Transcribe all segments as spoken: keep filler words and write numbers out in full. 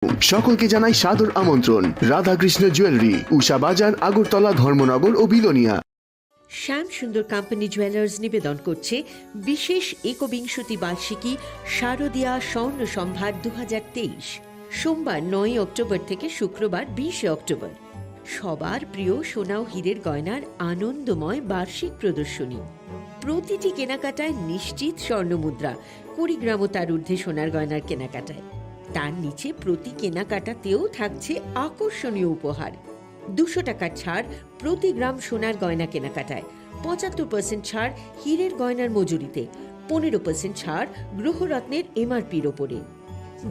সকলকে জানাই সাদর আমন্ত্রণ রাধাকৃষ্ণ জুয়েলারি, উষা বাজার, আগরতলা, ধর্মনগর ও বিলোনিয়া। শ্যাম সুন্দর কোম্পানি জুয়েলার্স নিবেদন করছে বিশেষ একবিংশতি বার্ষিকী শারদীয়া স্বর্ণ সম্ভার দু হাজার তেইশ, সোমবার নয়ই অক্টোবর থেকে শুক্রবার বিশে অক্টোবর। সবার প্রিয় সোনা ও হীরের গয়নার আনন্দময় বার্ষিক প্রদর্শনী। প্রতিটি কেনাকাটায় নিশ্চিত স্বর্ণ মুদ্রা, কুড়ি গ্রাম ও তার ঊর্ধ্বে সোনার গয়নার কেনাকাটায়। তার নিচে প্রতি কেনাকাটাতেও থাকছে আকর্ষণীয় উপহার। দুশো টাকার ছাড় প্রতি গ্রাম সোনার গয়না কেনাকাটায়, পঁচাত্তর পার্সেন্ট ছাড় হীরের গয়নার মজুরিতে, পনেরো পার্সেন্ট ছাড় গ্রহরত্নের এমআরপির ওপরে।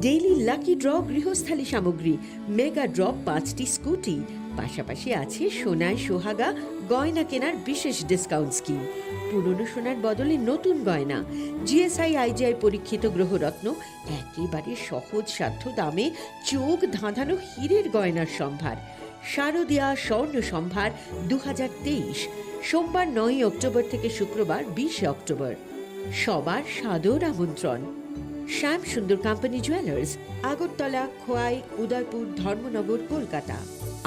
ডেইলি লাকি ড্র গৃহস্থালী সামগ্রী, মেগা ড্রপ পাঁচটি স্কুটি, পাশাপাশি আছে সোনায় সোহাগা গয়না কেনার বিশেষ ডিসকাউন্ট স্কিম। পুরনো সোনার বদলে নতুন গয়না, জিএসআই আইজিআই পরীক্ষিত গ্রহরত্ন, একেবারে সহজসাধ্য দামে চোখ ধাঁধানো হীরের গয়নার সম্ভার। শারদীয়া স্বর্ণ সম্ভার দু হাজার তেইশ, সোমবার নয়ই অক্টোবর থেকে শুক্রবার বিশে অক্টোবর। সবার সাদর আমন্ত্রণ। শ্যাম সুন্দর কোম্পানি জুয়েলার্স, আগরতলা, খোয়াই, উদয়পুর, ধর্মনগর, কলকাতা।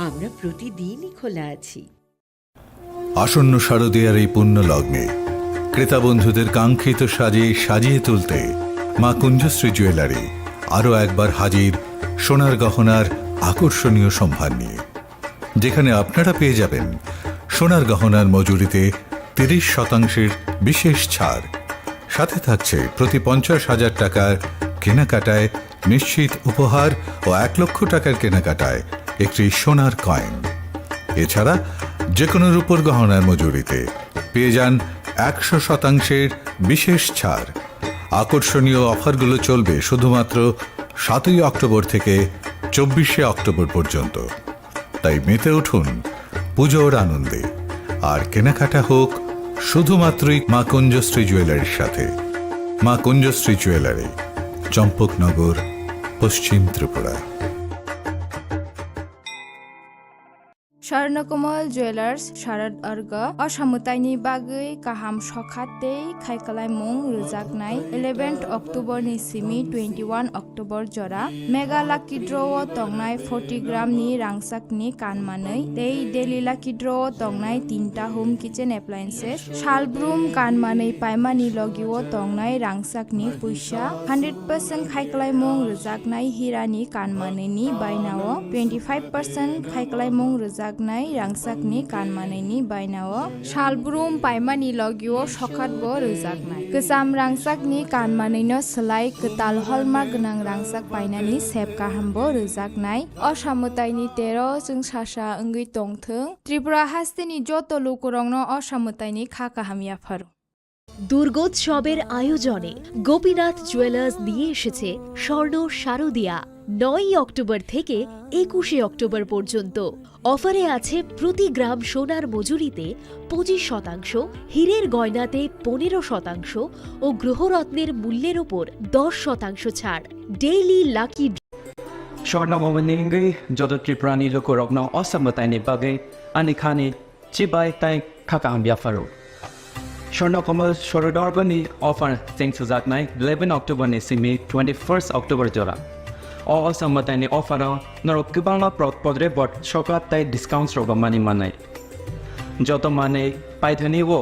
আমরা প্রতিদিনই খোলা আছি। আসন্ন শারদীয়ার এই পুণ্য লগ্নে ক্রেতা বন্ধুদের কাঙ্ক্ষিত সাজে সাজিয়ে তুলতে মা কুঞ্জশ্রী জুয়েলারি আরও একবার হাজির সোনার গহনার আকর্ষণীয় সম্ভার নিয়ে, যেখানে আপনারা পেয়ে যাবেন সোনার গহনার মজুরিতে তিরিশ শতাংশের বিশেষ ছাড়। সাথে থাকছে প্রতি পঞ্চাশ হাজার টাকার কেনাকাটায় নিশ্চিত উপহার ও এক লক্ষ টাকার কেনাকাটায় একটি সোনার কয়েন। এছাড়া যে কোনো রূপোর গহনার মজুরিতে পেয়ে যান একশো শতাংশের বিশেষ ছাড়। আকর্ষণীয় অফারগুলো চলবে শুধুমাত্র সাতই অক্টোবর থেকে চব্বিশে অক্টোবর পর্যন্ত। তাই মেতে উঠুন পুজোর আনন্দে, আর কেনাকাটা হোক শুধুমাত্রই মা কুঞ্জশ্রী জুয়েলারির সাথে। মা কুঞ্জশ্রী জুয়েলারি, চম্পকনগর, পশ্চিম Tripura. Swarnakomal Jewellers Sharad Arga o samwtaini bagwi kaham sokha tei khaikwlaimung rwjaknai eleventh October ni simi twenty-one October jora Mega Lucky Draw o tongnai forty gram ni rangchak ni kanmanwi tei Daily Lucky Draw o tongnai tinta Home Kitchen Appliances, salbrum kanmanwi paimani logio tongnai rangchakni puisa, hundred percent khaikwlaimung rwjaknai hirani kanmanwini bainao twenty five percent khaikwlaimung rwjaknai rangchakni kanmanwini bainao salbrum paimani logio sokhatbo rwjaknai. Kwcham rangchakni kanmanwino swlai kwtal hallmark gwnang rangchak painani sep kahambo rwjaknai. O samwtaini tero chwngsasa wngwi tongthwng. Tripura hasteni joto lukurokno o samwtaini kha kaham yapharo. দুর্গোৎসবের আয়োজনে গোপীনাথ জুয়েলার্স নিয়ে এসেছে স্বর্ণ শারদিয়া। নয়ই অক্টোবর থেকে একুশে অক্টোবর পর্যন্ত অফারে আছে প্রতি গ্রাম সোনার মজুরিতে পঁচিশ শতাংশ, হীরের গয়নাতে পনেরো শতাংশ ও গ্রহরত্নের মূল্যের ওপর দশ শতাংশ ছাড়। Daily lucky Swarnakomal ni wngwi joto Tripura ni lukurokno o samwtaini bagwi ani khani chibai tai kha kaham yapharo. Swarnakomal Sharad Arga ni offer cheng sujaknai eleven October ni simi twenty first October jora. O, o samwtaini offer o norok kwbangma pro-, podre bot sokha tai discounts rok mani manai. Joto manwi paithani o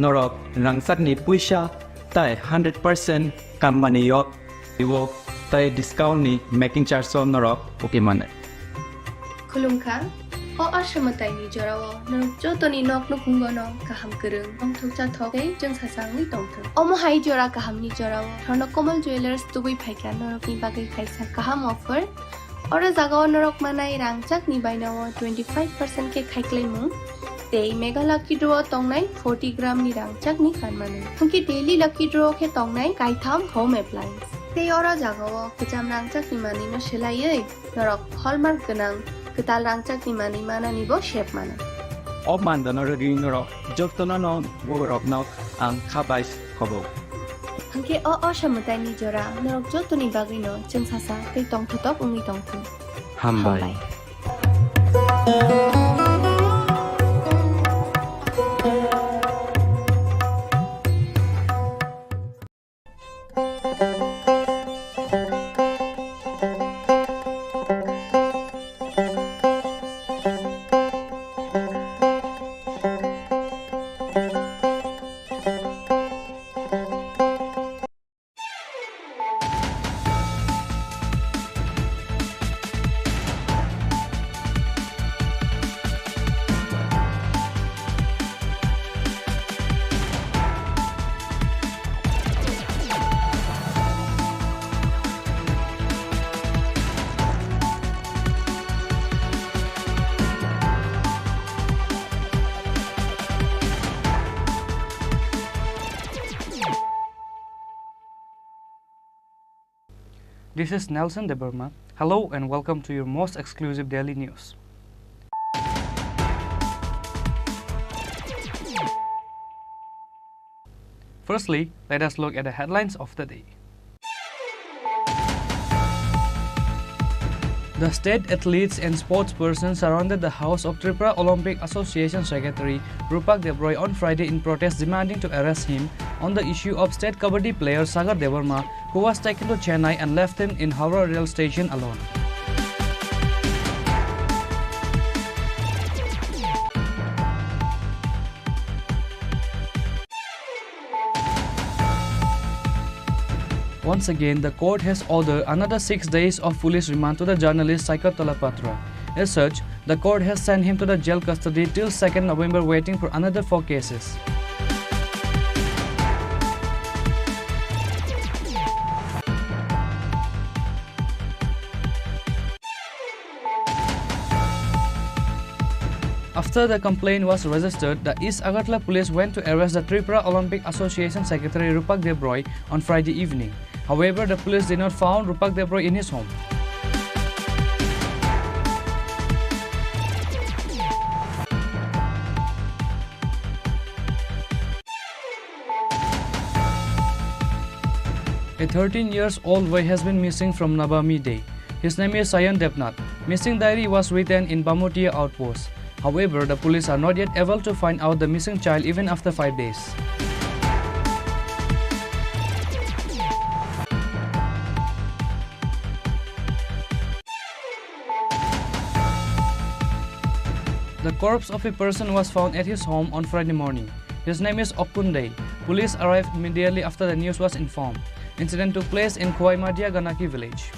norok rangchakni puisa tai hundred percent company o iwo tai discount ni making charge o norok uki mane. Khulumkha, o asamwtaini jorao norok jotoni nok nukhungono kaham kwrwng, tongthok chathok tei chwngsasa wngwi tongthok. Omo hai jora kahamni jorao Swarnakomal Jewellers tubui phaikha norokni bagwi kaisa kaham offer. Oro jagao norok manai rangchakni bainao twenty five percent khe khaiklaimung tei Mega Lucky Draw o tongnai forty gram ni rangchakni kanmanwi. Hwnkhe Daily Lucky Draw o khe tongnai kaitham home appliance. Tei oro jagao kwcham rangchakni manwino swlaiwi norok hallmark gwnang kwtal rangchakni manwi mananibo sep mano. O mandano rwgwi norok jotono no borokno ang kha bai khobo. Hwnkhe o, o samwtaini jora norok jotoni bagwino chwngsasa tei tongthotok wngwi tongthung. Hambai. Hambai. This is Nelson Debbarma. Hello and welcome to your most exclusive daily news. Firstly, let us look at the headlines of the day. The state athletes and sportspersons surrounded the house of Tripura Olympic Association Secretary Rupak Debroi on Friday in protest, demanding to arrest him on the issue of state kabaddi player Sagar Debbarma, who was taken to Chennai and left him in Howrah rail station alone. Once again, the court has ordered another six days of police remand to the journalist Saikat Talapatra. As such, the court has sent him to the jail custody till second November, waiting for another four cases. After the complaint was registered, the East Agartala police went to arrest the Tripura Olympic Association secretary Rupak Debroi on Friday evening. However, the police did not found Rupak Debroi in his home. A thirteen years old boy has been missing from Nabami day. His name is Sayan Debnath. Missing diary was written in Bamutia outpost. However, the police are not yet able to find out the missing child even after five days. The corpse of a person was found at his home on Friday morning. His name is Okun Dey. Police arrived immediately after the news was informed. Incident took place in Khowai Madia Ganaki village.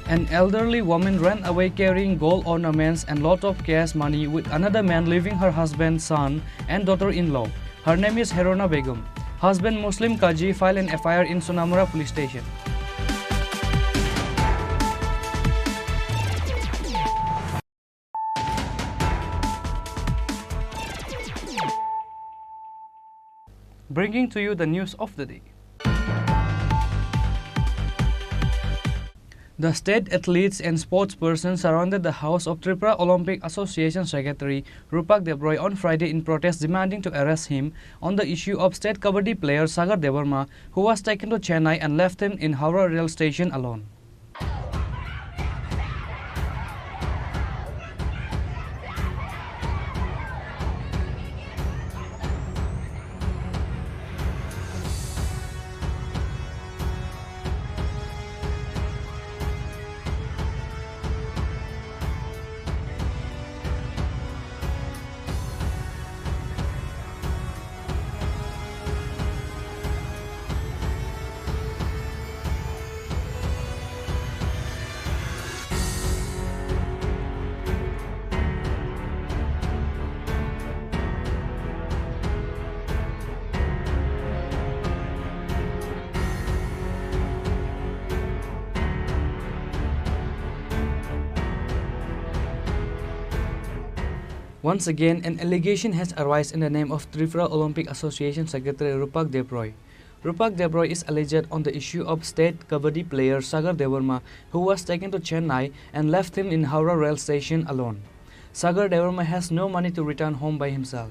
An elderly woman ran away carrying gold ornaments and lot of cash money with another man, leaving her husband, son, and daughter-in-law. Her name is Herona Begum. Husband Muslim Kaji filed an F I R in Sonamura police station. Bringing to you the news of the day. The state athletes and sportspersons surrounded the house of Tripura Olympic Association secretary Rupak Debroi on Friday in protest, demanding to arrest him on the issue of state kabaddi player Sagar Debbarma, who was taken to Chennai and left him in Howrah rail station alone. Once again, an allegation has arisen in the name of Tripura Olympic Association Secretary Rupak Debroi. Rupak Debroi is alleged on the issue of state kabaddi player Sagar Debbarma, who was taken to Chennai and left him in Howrah rail station alone. Sagar Debbarma has no money to return home by himself.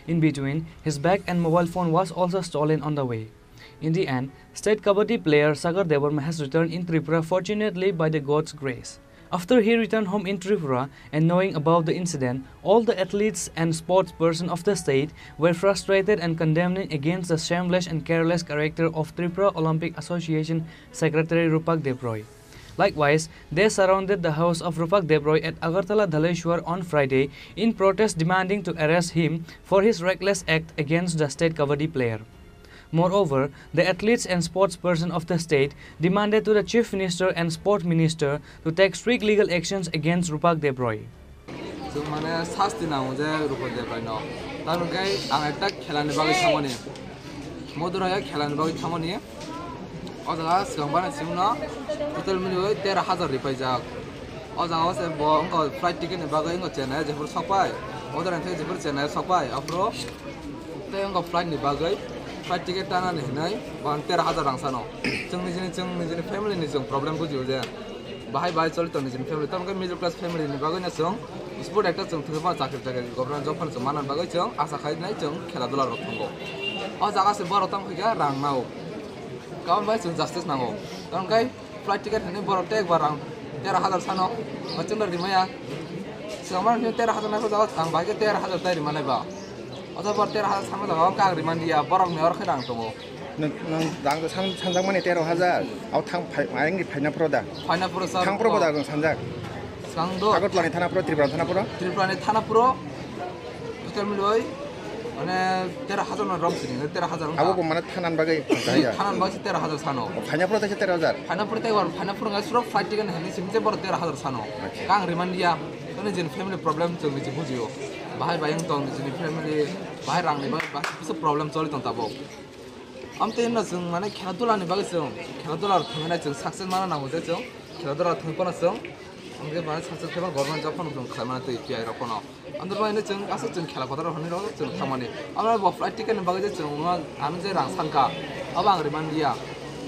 In between, his bag and mobile phone was also stolen on the way. In the end, state kabaddi player Sagar Debbarma has returned in Tripura, fortunately by the God's grace. After he returned home in Tripura and knowing about the incident, all the athletes and sports person of the state were frustrated and condemning against the shameless and careless character of Tripura Olympic Association Secretary Rupak Debroi. Likewise, they surrounded the house of Rupak Debroi at Agartala Dhaleshwar on Friday in protest, demanding to arrest him for his reckless act against the state kabaddi player. Moreover, the athletes and sports person of the state demanded to the Chief Minister and Sport Minister to take strict legal actions against Rupak Debroi. Chwng mane sasti nango je Rupak Debroi no. Tamoni khe ang ekta khela ni bagwi thangmani. Modoraya khela ni bagwi thangmani. O jaga swkang bana simi no total mwnwi tero hajar ripaijak. O jaga o se bo wngkha flight ticket ni bagwi wngkha Chennai jephuru sokpai. O jaga ni jephuru Chennai sokpai, aphuru tei wngkha flight ni bagwi, flight ticket tanani hinwi bo tero hazar rang sano. Chwng nijini, chwng nijini family ni chwng problem bujio je. Bahai bahai choli tong nijini family. Tamo khe middle class family ni bagwi no chwng sport ekta chwng thwngwi phano chakri chakri government job phano chwng manna bagwi chwng asa khai nai chwng khela dula rok thwngo. O jaga se borok tamo khe rang nao. Karon bai chwng justice nango. Tamo khe flight ticket hinwi borok tei ekbar rang tero hazar sano, ba chwngno rimaya. Swkang mano tero hazar nai jaga ang bai khe tero hazar tai rima nai ba. O jaga bor tero hazar sama jaga ang kang rima dia, borok ni oro khe rang tongo. Nwng, nwng rang san-, sanjak mani tero hazar, abo thang phai, ayang ni phaina phoro da? Phaina phoro sir. Thang phoro bo da nwng sanjak? Swkang do. Agartala ni thana phoro, Tripura ni thana phoro? Tripura ni thana phoro. Total miloi, mane, tero hazar no rom sini, tero hazar wngkha. Abo bo mane thanan bagwi jaya. Thanan bagwi tero hazar sano. O, phaina phoro taisa tero hazar? Phaina phoro tei wan, phaina phoro ngai surok flight ticket hinwi simi je boro tero hazar sano. Acha. Kang rima dia, toni jin family problem chwng niji bujio. Bahai bayang tong jini family, bahai rang ni bahai, bahai kisa problem choli tong tabok. Amtwi hwnno chwng mane khela dula ni bagwi chwng, khela dula rok thwngwi nai chwng success mana nango je chwng, khela dula rok thwngwi phano chwng, amtwi mane success khe government job phano chwng khlai mano twi P I rok phano. Amtwi mane chwng aswk chwng khela kotor rok hinwi rok chwng thangmani. Abo bo flight ticket ni bagwi je chwng ano je rang sankha, abo ang rima liya.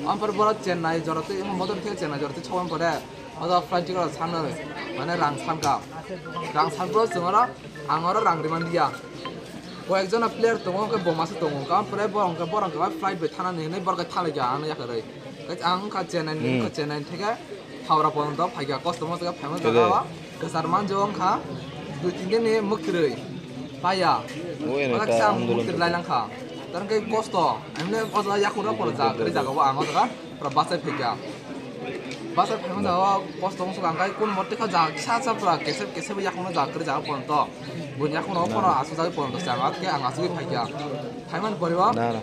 Ampar boro Chennai jora twi, emo modern khe Chennai jora twi chobang pore. O jaga flight ticket rok sanna, mane rang sanka. Rang sanpro chwng oro, ang oro rang rima liya. Koyek jona player tongo, hwnkhe bo masa tongo. Hwnkhe ampore borok hwnkhe, borok hwnkhe flight bai thanani hinwi borok khe thanglaikha ano yakarwi. Khe ang wngkha Chennai ni, hmm, wngkha Chennai ni theke Howrah porjonto phaikha, kosto mosto khe phaima jaga o kwchar manjo wngkha dui tin din ni mwkhwrwi paiya. O jaga kisa ang mwkhwrwi lailangkha. Tarwngkhe kosto, emne o jaga yakung rok poro jaga kwrwi jaga o ang o jaga. Pura bachai phaikha. Bachai phaima jaga o kosto wngsuka, hwnkhe kun morte kha jaga kisa sa pura kesep kesep yakungno jaga kwrwi jaga ponto. Buini yakungno pono asuk jagwi ponto chang, atkhe ang asugwi phaikha. Phaimani pore o. Na, na.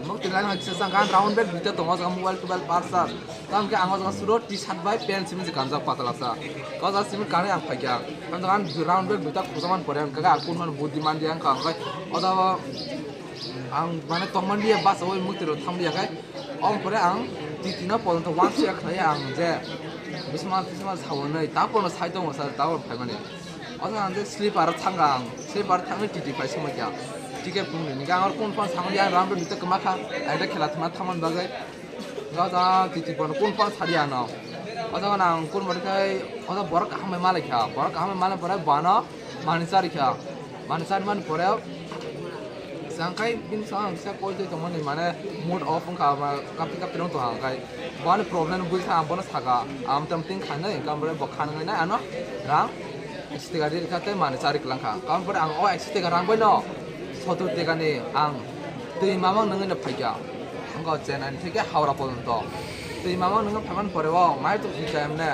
Nok twi line kisa sa gan round bag duita tongo, o jaga mobile tobile parsa. Tamo khe ang o jaga suro T-shirt bai pant simi je kanjak patala sa. O jaga simi kanwi ang phaikha. Tamo jaga ang round bag duita khojak mani pore, hwnkhe ang kun phano buddi mandi ang kha, hwnkhe o jaga ang mane tongmani ya bus o mukti rok thamliya khe. Oboni pore ang titi no porjonto uansukya khlaiya ang je bisma tisma saunai, tapono sai tongo sir, tapono phaimani. O jaga ang je sleeper o thangkha ang, sleeper thangwi titi pai songmani kha. Ticket phunukni hwnkhe ang oro kun phano samani ang rang rok nito kwma kha, ang ta khela thwngna thangmani bagwi. O jaga titi bono kun phano sadi ano. O jaga ang kun mani khai, o jaga borok kaham bai malai kha, borok kaham bai malai pore bono manwi charikha. Manwi charmani pore, chwng khai bini saka ang kisa call twi tongmani, mane mood off wngkha, ma kapti kapti rong tongkha, ang khai bono problem bui kha, ang bono saka, ang tam ting khanai, hwnkhe bo khanai ano rang ekso teka ri rwkha tei manwi chari kwlangkha. Aboni pore ang o ekso teka rang bai no sottor teka ni ang twi mamang nungwi no phaikha. Wngkha Chennai ni theke Howrah porjonto. Twi mamang nungwi phaimani pore o mai tong kha emne.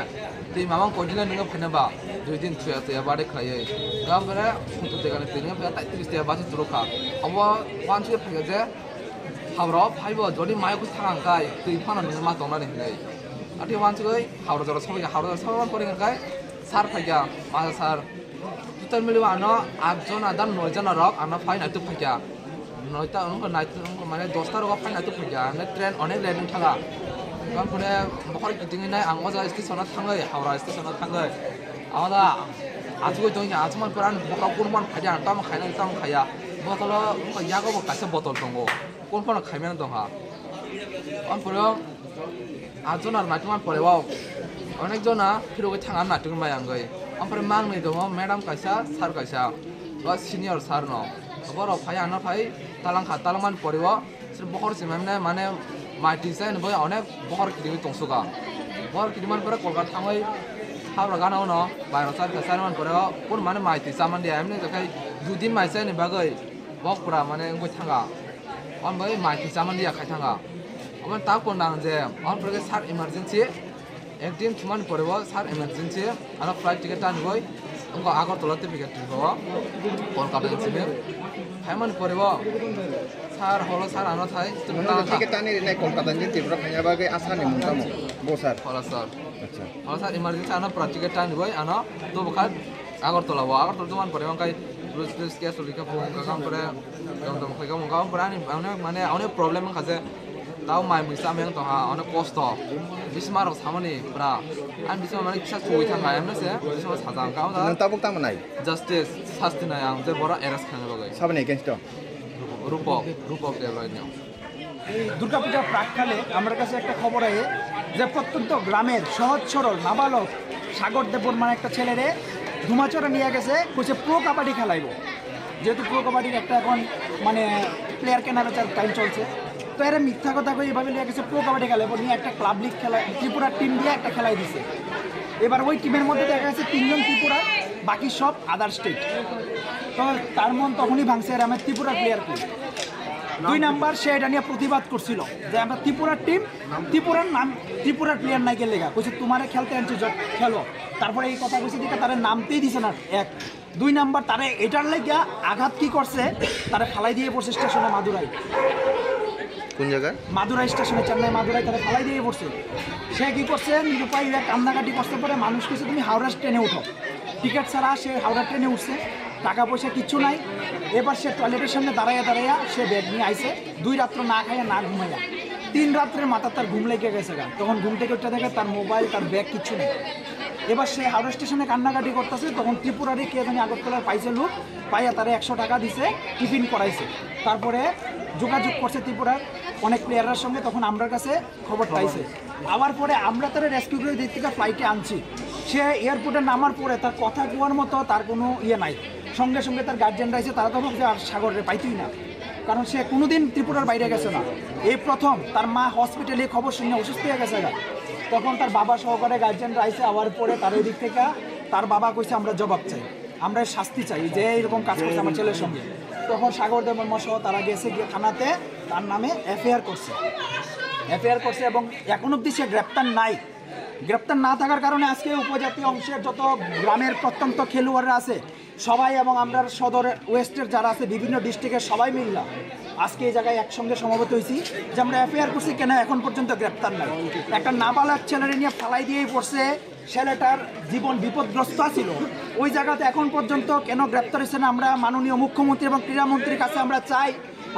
Twi mamang continue nungwi phaina ba dui din thuya thuya bade khlaiwi. Gam bere sottor teka ni twi nungwi phaikha, tai tris teka bachwi churukha. Obo uansukhe phaikha je Howrah o phaibo jodi mai khe thang ang khai twi phano nungwi ma tongnani hinwi. Ati uansugwi Howrah jora sogwi, Howrah jora sogwi pore khai sir phaikha, masa sir. Total mili o ano aat jona da noi jona rok ano phai naituk phaikha. Noita wngkha naituk wngkha mane dosta rogo phai naituk phaikha. Ano train onek late wngkha. Tamo phone bokhor kitingwi nai ang o jaga station o thangwi, Howrah station o thangwi. Amo da achugwi tongkha, achukmani pore ani bokhorok kun phano phaikha, ang tamo khainai tamo khaiya. Botolo wngkha yago bo kaisa botol tongo. Kun phano khaimani tongkha. Tamo phone o Aat jona naitokmani pore o onek jona phirogwi thang naitokmani bai wngwi. Ampore mangnwi tongo madam kaisa, sir kaisa, o senior sir no. Borok phai ano phai talangkha, talangmani pore o sir bokhor se mane, mane mai twi chani bai onek bokhor kitingwi tongsuka. Bokhor kitingmani pore Kolkata thangwi Howrah gana uno bai rok chari kha, charimani pore o kun mane mai twi chamani dia, emni khe dui din mai chani bagwi. Bok pura mane wngwi thanga. Omo bai mai kisa mani ya khai thanga. Omo tak pon nang je, omo pore sir emergency. Ek din thumani pore bo sir emergency. Ano flight ticket tani boi. Wngkha Agartala te ticket tibo. Kolkata ni simi. Phaimani pore bo. Sir holo sir ano thai. Mono ticket tani rinai Kolkata ni Tripura phaina bagwi asani mung tamo. Bo sir. Holo sir. Acha. Holo sir emergency ano pura ticket tani boi ano to bokha Agartala bo, Agartala to man pore, hwnkhai police, police case rwkha, phone wngkha, hwnkhai pore, dom dom khaikha, hwnkhai pore ani, ani, mane, ani problem wngkha je, Tao mai mui chameng tongha, onek kosto. Bisma rok samani pura. Ang bisma mani kisa chugui thangkha, emno se bisma sajang kha, oda. Nang tabuk tamo nai? Justice, sasti nai ang, je bora arrest khaina bagwi. Sabani against o? Rupok, Rupok Debrai no. এই দুর্গাপূজার প্রাককালে আমার কাছে একটা খবর আহে যে প্রত্যন্ত গ্রামের সহজ সরল নাবালক সাগর দেববর্মার একটা ছেলেরে ধুমাচড়া নিয়ে গেছে, কইছে প্রো কাবাডি খেলাইবো। যেহেতু প্রো কাবাডির একটা এখন মানে প্লেয়ার কেনা বেচার টাইম চলছে, তো এরা মিথ্যা কথা কই এভাবে নিয়ে গেছে প্রো কাবাডি খেলাইবো, নিয়ে একটা ক্লাব লিগ খেলা, ত্রিপুরার টিম দিয়ে একটা খেলাই দিছে। এবার ওই টিমের মধ্যে দেখা গেছে তিনজন ত্রিপুরা, বাকি সব আদার স্টেট। তো তার মন তখনই ভাঙছে, আর আমার ত্রিপুরার প্লেয়ার কই? দুই নাম্বার, সে এটা নিয়ে প্রতিবাদ করছিল যে আমরা ত্রিপুরার টিম, ত্রিপুরার নাম, ত্রিপুরার প্লেয়ার নাই গেলে গা, কইছে তোমারে খেলতে আনছি, যত খেলো। তারপরে এই কথা কইছে দিকে তারা নামতেই দিছে না। এক, দুই নাম্বার, তারে এটার লাগিয়া আঘাত কি করছে, তারে ফালাই দিয়ে পড়ছে স্টেশনে মাদুরাই। কোন জায়গায়? মাদুরাই স্টেশনে, চেন্নাই মাদুরাই, তারে ফালাই দিয়ে পড়ছে। সে কি করছে, নিরুপায় হয়ে কান্নাকাটি করতে পারে, মানুষ কইছে তুমি হাওড়া ট্রেনে উঠো। টিকিট ছাড়া সে হাওড়া ট্রেনে উঠছে, টাকা পয়সা কিচ্ছু নাই। এবার সে টয়লেটের সামনে দাঁড়াইয়া দাঁড়াইয়া সে ব্যাগ নিয়ে আইছে, দুই রাত্র না খাইয়া না ঘুমাইয়া, তিন রাত্রের মাথা তার ঘুম লেগে গেছে গা। তখন ঘুম থেকে উঠে দেখে তার মোবাইল, তার ব্যাগ কিচ্ছু নেই। এবার সে হাওড়া স্টেশনে কান্নাকাটি করতেছে, তখন ত্রিপুরারই কে জানি আগরতলার পাইছে লোক, পাইয়া তারা একশো টাকা দিছে, টিফিন করাইছে। তারপরে যোগাযোগ করছে ত্রিপুরার অনেক প্লেয়ারের সঙ্গে, তখন আমরার কাছে খবর পাইছে। আবার পরে আমরা তারা রেস্কিউ করে দিক থেকে ফ্লাইটে আনছি। সে এয়ারপোর্টে নামার পরে তার কথা কোয়ার মতো তার কোনো ইয়ে নাই, সঙ্গে সঙ্গে তার গার্জিয়ানরা এসে তারা তো ভাবছে আর সাগররে পাইতই না, কারণ সে কোনোদিন ত্রিপুরার বাইরে গেছে না। এই প্রথম তার মা হসপিটালে খবর শুনে অসুস্থ হয়ে গেছে গা। তখন তার বাবা সহকারে গার্জিয়ানরা আইসে, আওয়ার পরে তার ওই দিক থেকে তার বাবা কইছে আমরা জবাব চাই, আমরা শাস্তি চাই যে এরকম কাজ করছে আমার ছেলের সঙ্গে। তখন সাগর দেববর্মা সহ তারা গেছে গিয়ে থানাতে তার নামে এফআইআর করছে, এফআইআর করছে এবং এখন অবধি সে গ্রেপ্তার নাই। গ্রেপ্তার না থাকার কারণে আজকে উপজাতি অংশের যত গ্রামের প্রত্যন্ত খেলোয়াড়রা আছে সবাই এবং আমরা সদর ওয়েস্টের যারা আছে বিভিন্ন ডিস্ট্রিক্টের সবাই মিললাম আজকে এই জায়গায় একসঙ্গে সমবেত হয়েছি যে আমরা এফআইআর করছি, কেন এখন পর্যন্ত গ্রেপ্তার নাই? একটা নাবালক ছেলেরে নিয়ে ফালাই দিয়েই পড়ছে, ছেলেটার জীবন বিপদগ্রস্ত ছিল। ওই জায়গাতে এখন পর্যন্ত কেন গ্রেপ্তার হয়েছে না? আমরা মাননীয় মুখ্যমন্ত্রী এবং ক্রীড়ামন্ত্রীর কাছে আমরা চাই,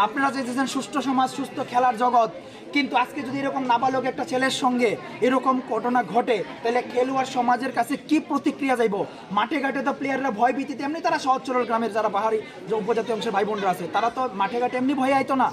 আপনারা যে দিয়েছেন সুষ্ঠু সমাজ, সুস্থ খেলার জগৎ, কিন্তু আজকে যদি এরকম নাবালক একটা ছেলের সঙ্গে এরকম ঘটনা ঘটে, তাহলে খেলোয়াড় সমাজের কাছে কি প্রতিক্রিয়া যাইব? মাঠে ঘাটে তো প্লেয়াররা ভয় ভীতিতে, এমনি তারা সহজ সরল গ্রামের যারা পাহাড়ি যে উপজাতি অংশের ভাই বোনরা আছে, তারা তো মাঠে ঘাটে এমনি ভয়ে আইতো না।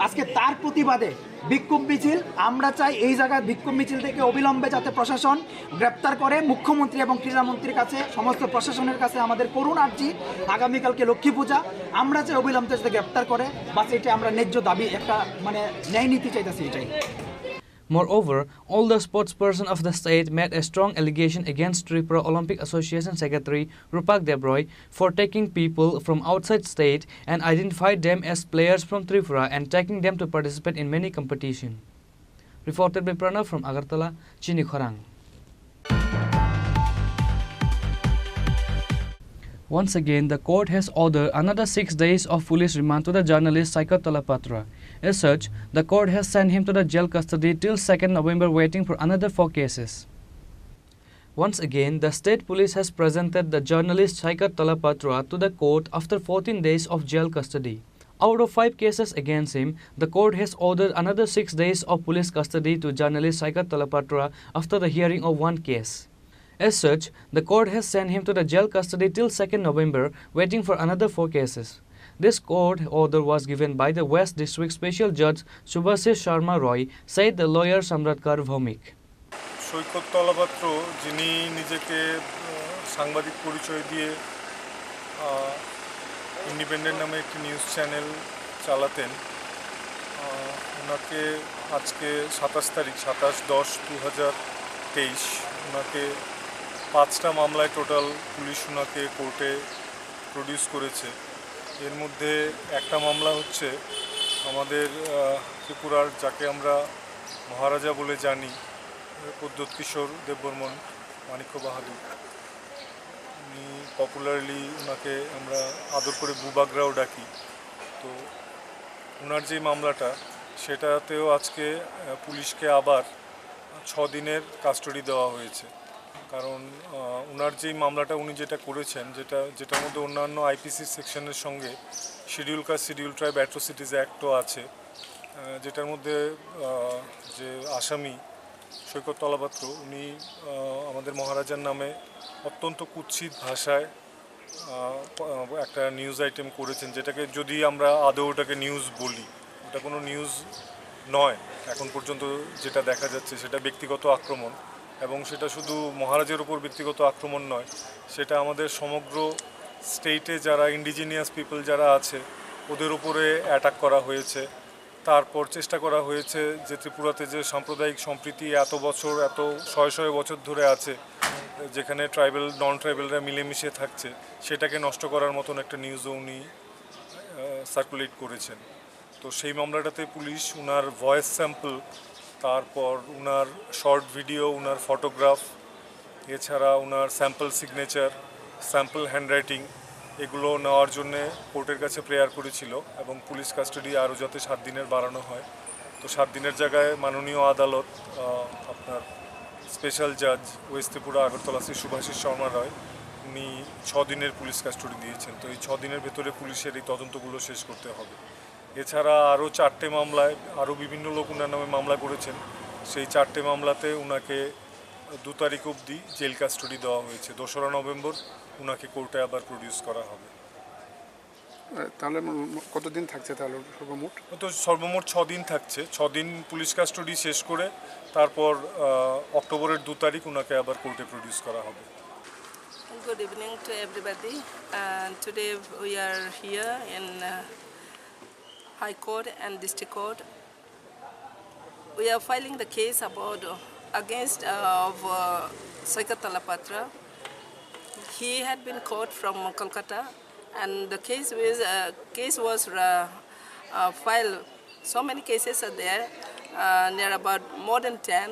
আজকে তার প্রতিবাদে বিক্ষোভ মিছিল, আমরা চাই এই জায়গায় বিক্ষোভ মিছিল থেকে অবিলম্বে যাতে প্রশাসন গ্রেপ্তার করে। মুখ্যমন্ত্রী এবং ক্রীড়ামন্ত্রীর কাছে, সমস্ত প্রশাসনের কাছে আমাদের করুণ আর্জি, আগামীকালকে লক্ষ্মী পূজা, আমরা চাই অবিলম্বে যাতে গ্রেপ্তার করে। বাস, এটা আমরা ন্যায্য দাবি, একটা মানে ন্যায় নীতি চাইতেছি এটাই। Moreover, all the sports person of the state made a strong allegation against Tripura Olympic Association Secretary Rupak Debroy for taking people from outside state and identified them as players from Tripura and taking them to participate in many competition. Reported by Pranav from Agartala, Chini Khorang. Once again, the court has ordered another six days of police remand to the journalist Saikat Talapatra. As such, the court has sent him to the jail custody till second November, waiting for another four cases. Once again, the state police has presented the journalist Saikat Talapatra to the court after fourteen days of jail custody. Out of five cases against him, the court has ordered another six days of police custody to journalist Saikat Talapatra after the hearing of one case. As such, the court has sent him to the jail custody till second November, waiting for another four cases. This court order was given by the West District Special Judge Subhasish Sharma Roy, said the lawyer Samratkar Bhowmik. সৈকত তলাপাত্র, যিনি নিজেকে, আহ, সাংবাদিক পরিচয় দিয়ে, আহ, ইন্ডিপেন্ডেন্ট নামে একটি news channel চালাতেন, আহ, ওনাকে আজকে সাতাশ তারিখ, সাতাশ দশ দু হাজার তেইশ, ওনাকে পাঁচটা মামলায় টোটাল পুলিশ ওনাকে কোর্টে প্রডিউস করেছে। এর মধ্যে একটা মামলা হচ্ছে আমাদের, আহ, ত্রিপুরার, যাকে আমরা মহারাজা বলে জানি, প্রদ্যোৎ কিশোর দেববর্মন, মাণিক্য বাহাদুর, উনি পপুলারলি ওনাকে আমরা আদর করে বুবাগ্রাও ডাকি। তো ওনার যে মামলাটা, সেটাতেও আজকে, আহ, পুলিশকে আবার ছ দিনের কাস্টডি দেওয়া হয়েছে। কারণ, আহ, ওনার যেই মামলাটা উনি যেটা করেছেন, যেটা, যেটার মধ্যে অন্যান্য আইপিসি সেকশনের সঙ্গে শিডিউল কাস্ট, শিডিউল ট্রাইব অ্যাট্রোসিটিজ অ্যাক্টও আছে, আহ, যেটার মধ্যে, আহ, যে আসামি সৈকত তলাপাত্র, উনি, আহ, আমাদের মহারাজার নামে অত্যন্ত কুৎসিত ভাষায়, আহ, প-, আহ, একটা নিউজ আইটেম করেছেন, যেটাকে যদি আমরা আদৌ ওটাকে নিউজ বলি, ওটা কোনো নিউজ নয়। এখন পর্যন্ত যেটা দেখা যাচ্ছে, সেটা ব্যক্তিগত আক্রমণ, এবং সেটা শুধু মহারাজের উপর ব্যক্তিগত আক্রমণ নয়, সেটা আমাদের সমগ্র স্টেটে যারা ইন্ডিজিনিয়াস পিপল যারা আছে, ওদের উপরে অ্যাটাক করা হয়েছে। তারপর চেষ্টা করা হয়েছে যে ত্রিপুরাতে যে সাম্প্রদায়িক সম্প্রীতি এত বছর, এত শয়ে শয়ে বছর ধরে আছে, যেখানে ট্রাইবাল, নন ট্রাইবালরা মিলেমিশে থাকছে, সেটাকে নষ্ট করার মতন একটা নিউজও উনি, আহ, সার্কুলেট করেছেন। তো সেই মামলাটাতে পুলিশ উনার ভয়েস স্যাম্পল, তারপর উনার শর্ট ভিডিও, উনার ফটোগ্রাফ, এছাড়া উনার স্যাম্পল সিগনেচার, স্যাম্পল হ্যান্ডরাইটিং, এগুলো নেওয়ার জন্যে কোর্টের কাছে প্রেয়ার করেছিল এবং পুলিশ কাস্টাডি আরও যাতে সাত দিনের বাড়ানো হয়। তো সাত দিনের জায়গায় মাননীয় আদালত, আহ, আপনার স্পেশাল জাজ ওয়েস্ট ত্রিপুরা আগরতলা শ্রী শুভাশিস শর্মা রায়, উনি ছ দিনের পুলিশ কাস্টাডি দিয়েছেন। তো এই ছ দিনের ভেতরে পুলিশের এই তদন্তগুলো শেষ করতে হবে। এছাড়া আরও চারটে মামলায় আরও বিভিন্ন লোক ওনার নামে মামলা করেছেন। সেই চারটে মামলাতে ওনাকে দু তারিখ অবধি জেল কাস্টাডি দেওয়া হয়েছে। দোসরা নভেম্বর ওনাকে কোর্টে আবার প্রডিউস করা হবে। আহ, তাহলে ম-, ম-, কতদিন থাকছে তাহলে সর্বমোট? তো সর্বমোট ছ দিন থাকছে। ছ দিন পুলিশ কাস্টাডি শেষ করে তারপর, আহ, অক্টোবরের দু তারিখ ওনাকে আবার কোর্টে প্রডিউস করা হবে। Good evening to everybody. Uh, today we are here in, uh, High Court and District Court. We are filing the case about, uh, against, uh, of, uh, Saikat Talapatra. He had been caught from Kolkata, and the case was, uh, case was, uh, uh, filed. So many cases are there. Uh, near about more than ten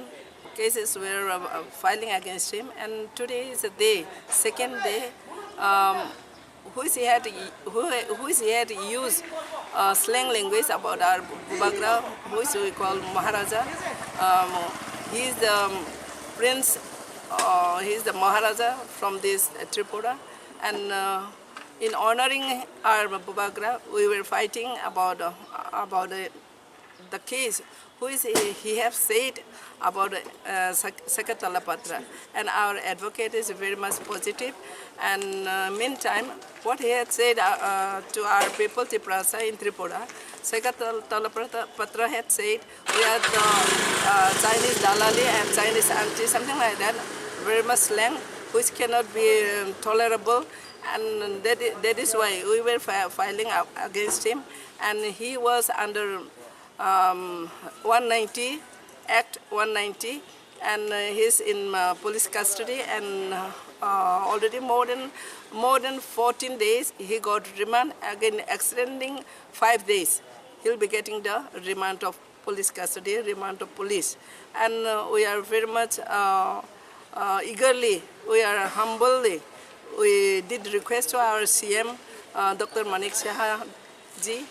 cases were, uh, filing against him, and today is a day, second day. Um, which he had, who, which he had used, uh, slang language about our Bubagra, which we call Maharaja. Um, he is the, um, prince, uh, he is the Maharaja from this, uh, Tripura, and, uh, in honoring our Bubagra, we were fighting about, uh, about the the case, who is he, he have said about, uh, Sek-, Saikat Talapatra, and our advocate is very much positive. And, uh, meantime, what he had said, uh, uh, to our people Tiprasa in Tripura, Saikat Tal-, Talapatra had said, "We are the, uh, Chinese dalali and Chinese aunty," something like that, very much slang, which cannot be, um, tolerable, and that i-, that is why we were fi-, filing up against him, and he was under um, one ninety, Act one ninety, and, uh, he's in, uh, police custody, and, uh, already more than, more than fourteen days he got remand, again extending five days. He'll be getting the remand of police custody, remand of police. And, uh, we are very much, uh, uh, eagerly, we are humbly, we did request to our C M, uh, Doctor Manik Saha ji,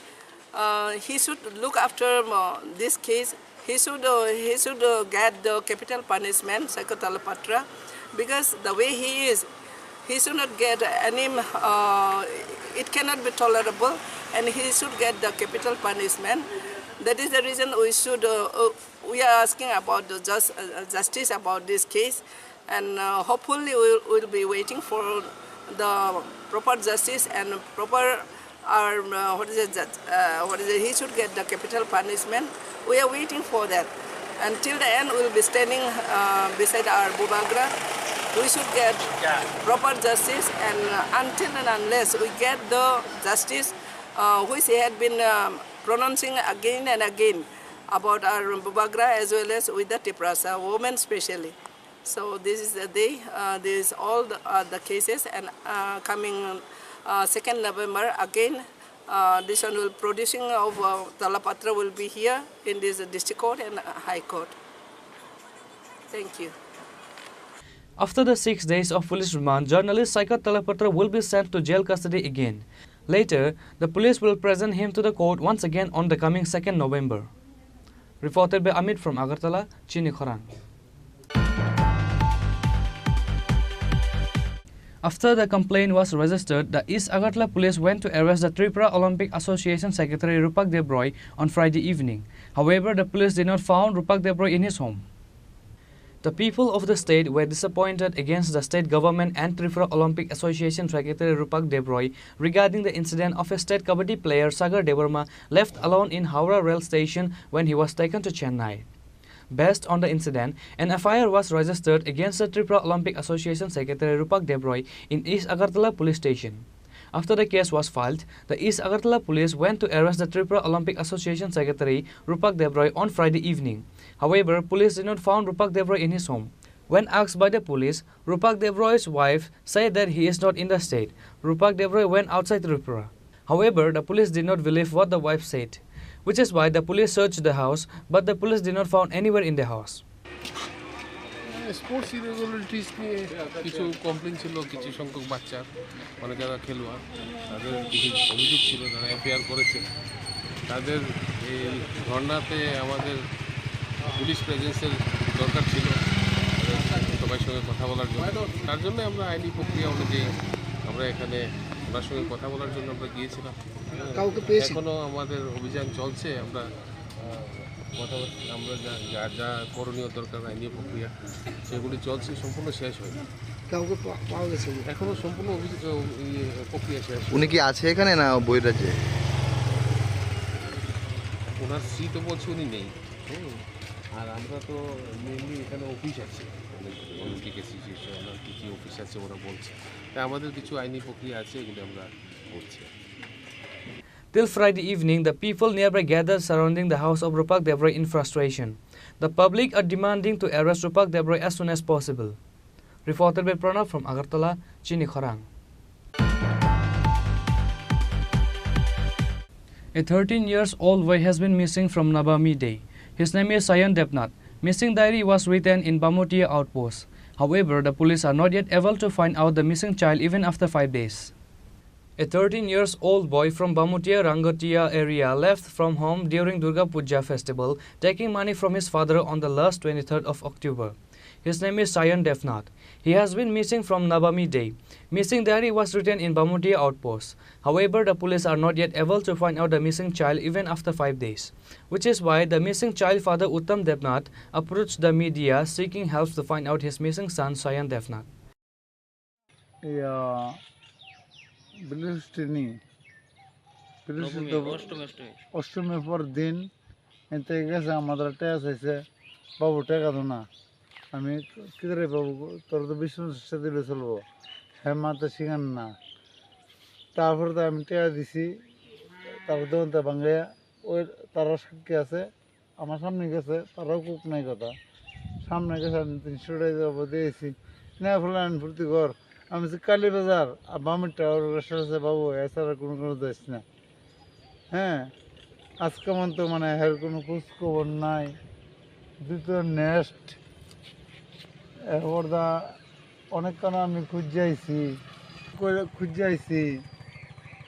uh, he should look after, uh, this case. He should, uh, he should, uh, get the capital punishment, Saikat Talapatra, because the way he is, he should not get any, uh, it cannot be tolerable, and he should get the capital punishment. That is the reason we should, uh, uh, we are asking about the just, uh, justice about this case, and, uh, hopefully we will be waiting for the proper justice and proper, or, uh, what is it, that, uh, what is it, he should get the capital punishment. We are waiting for that. Until the end, we will be standing, uh, beside our Bubagra. We should get proper justice, and, uh, until and unless we get the justice, uh, which he had been, um, pronouncing again and again about our Bubagra as well as with the Tiprasa women specially. So this is the day, uh, this is all the, uh, the cases, and, uh, coming, uh, second November again, uh, this one will producing of, uh, Talapatra will be here in this district court and, uh, high court. Thank you. After the six days of police remand, journalist Saikat Talapatra will be sent to jail custody again. Later, the police will present him to the court once again on the coming second November. Reported by Amit from Agartala, Chini Khorang. After the complaint was registered, the East Agartala police went to arrest the Tripura Olympic Association secretary Rupak Debroy on Friday evening. However, the police did not found Rupak Debroy in his home. The people of the state were disappointed against the state government and Tripura Olympic Association secretary Rupak Debroy regarding the incident of a state kabaddi player Sagar Debbarma left alone in Howrah rail station when he was taken to Chennai. Based on the incident, an F I R was registered against the Tripura Olympic Association secretary Rupak Debroy in East Agartala police station. After the case was filed, the East Agartala police went to arrest the Tripura Olympic Association secretary Rupak Debroy on Friday evening. However, police did not found Rupak Debroy in his home. When asked by the police, Rupak Debroy's wife said that he is not in the state. Rupak Debroy went outside Tripura. However, the police did not believe what the wife said, which is why the police searched the house, but the police did not found anywhere in the house. Sports irregularities নিয়ে কিছু কমপ্লেন ছিল কিছু সংখ্যক বাচ্চার, মানে যারা খেলোয়াড়, তাদের কিছু অভিযোগ ছিল, তারা এফআইআর করেছে। তাদের এই ধর্নাতে আমাদের পুলিশ প্রেজেন্সের দরকার ছিল, সবাই সঙ্গে কথা বলার জন্য। তার জন্য আমরা আইনি প্রক্রিয়া অনুযায়ী আমরা এখানে ওনার সঙ্গে কথা বলার জন্য আমরা গিয়েছিলাম। কাউকে পেয়েছেন? এখনো আমাদের অভিযান চলছে। আমরা আহ, কথা আমরা যা যা যা করণীয় দরকার আইনি প্রক্রিয়া, সেগুলি চলছে, সম্পূর্ণ শেষ হয়নি। কাউকে পা- পাওয়া গেছে? এখনো সম্পূর্ণ অভিযোগ, ইয়ে, প্রক্রিয়া শেষ হয়নি। উনি কি আছে এখানে না বহিরাজ্যে? ওনার স্ত্রী তো বলছে উনি নেই। হুম। আর আমরা তো মেনলি এখানে অফিস আছে, অলিম্পিক অ্যাসোসিয়েশন আর কী কী অফিস আছে ওরা বলছে। তাই আমাদের কিছু আইনি প্রক্রিয়া আছে, এগুলি আমরা করছি। Till Friday evening, the people nearby gathered surrounding the house of Rupak Debroy in frustration. The public are demanding to arrest Rupak Debroy as soon as possible. Reported by Pranab from Agartala, Chini Khorang. A thirteen years old boy has been missing from Nabami Day. His name is Sayan Debnath. Missing diary was written in Bamutia outpost. However, the police are not yet able to find out the missing child even after five days. A thirteen years old boy from Bamutia Rangatia area left from home during Durga Puja festival, taking money from his father on the last twenty-third of October. His name is Sayan Devnath. He has been missing from Nabami Day. Missing diary was written in Bamutia outpost. However, the police are not yet able to find out the missing child even after five days, which is why the missing child father Uttam Devnath approached the media seeking help to find out his missing son Sayan Devnath. ইয়া, বৃহস্পতি নি? বৃহস্পতি তো অষ্টমীর পর দিন এতে গেছে আমাদের টেকা চাইছে, "বাবু, টেকা দো না।" আমি, "কি রে বাবু, তোর তো বিশ পঞ্চাশ টেকা দিলে চলবো।" হ্যাঁ, মা তো শিখান না। তারপরে তো আমি টেকা দিছি, তারপর দোকানটা ভাঙে, ওই তারা সাক্ষী আছে, আমার সামনে গেছে, তারাও কুক নাই কথা। সামনে গেছে, আমি তিনশো টাকা যাবো দিয়েছি। না, ফুলান ফুর্তি কর। আমি বলছি, "কালীবাজার, আর বামের টাওয়ার রেস্টুরেন্ট আছে বাবু, এছাড়া কোনো কোনো দেশ না।" হ্যাঁ, আজকে মন তো মানে এর কোনো খোঁজ খবর নাই। দ্বিতীয় নেক্সট, এরপর দা অনেকক্ষণ আমি খুঁজে আইছি, করে খুঁজে আইছি।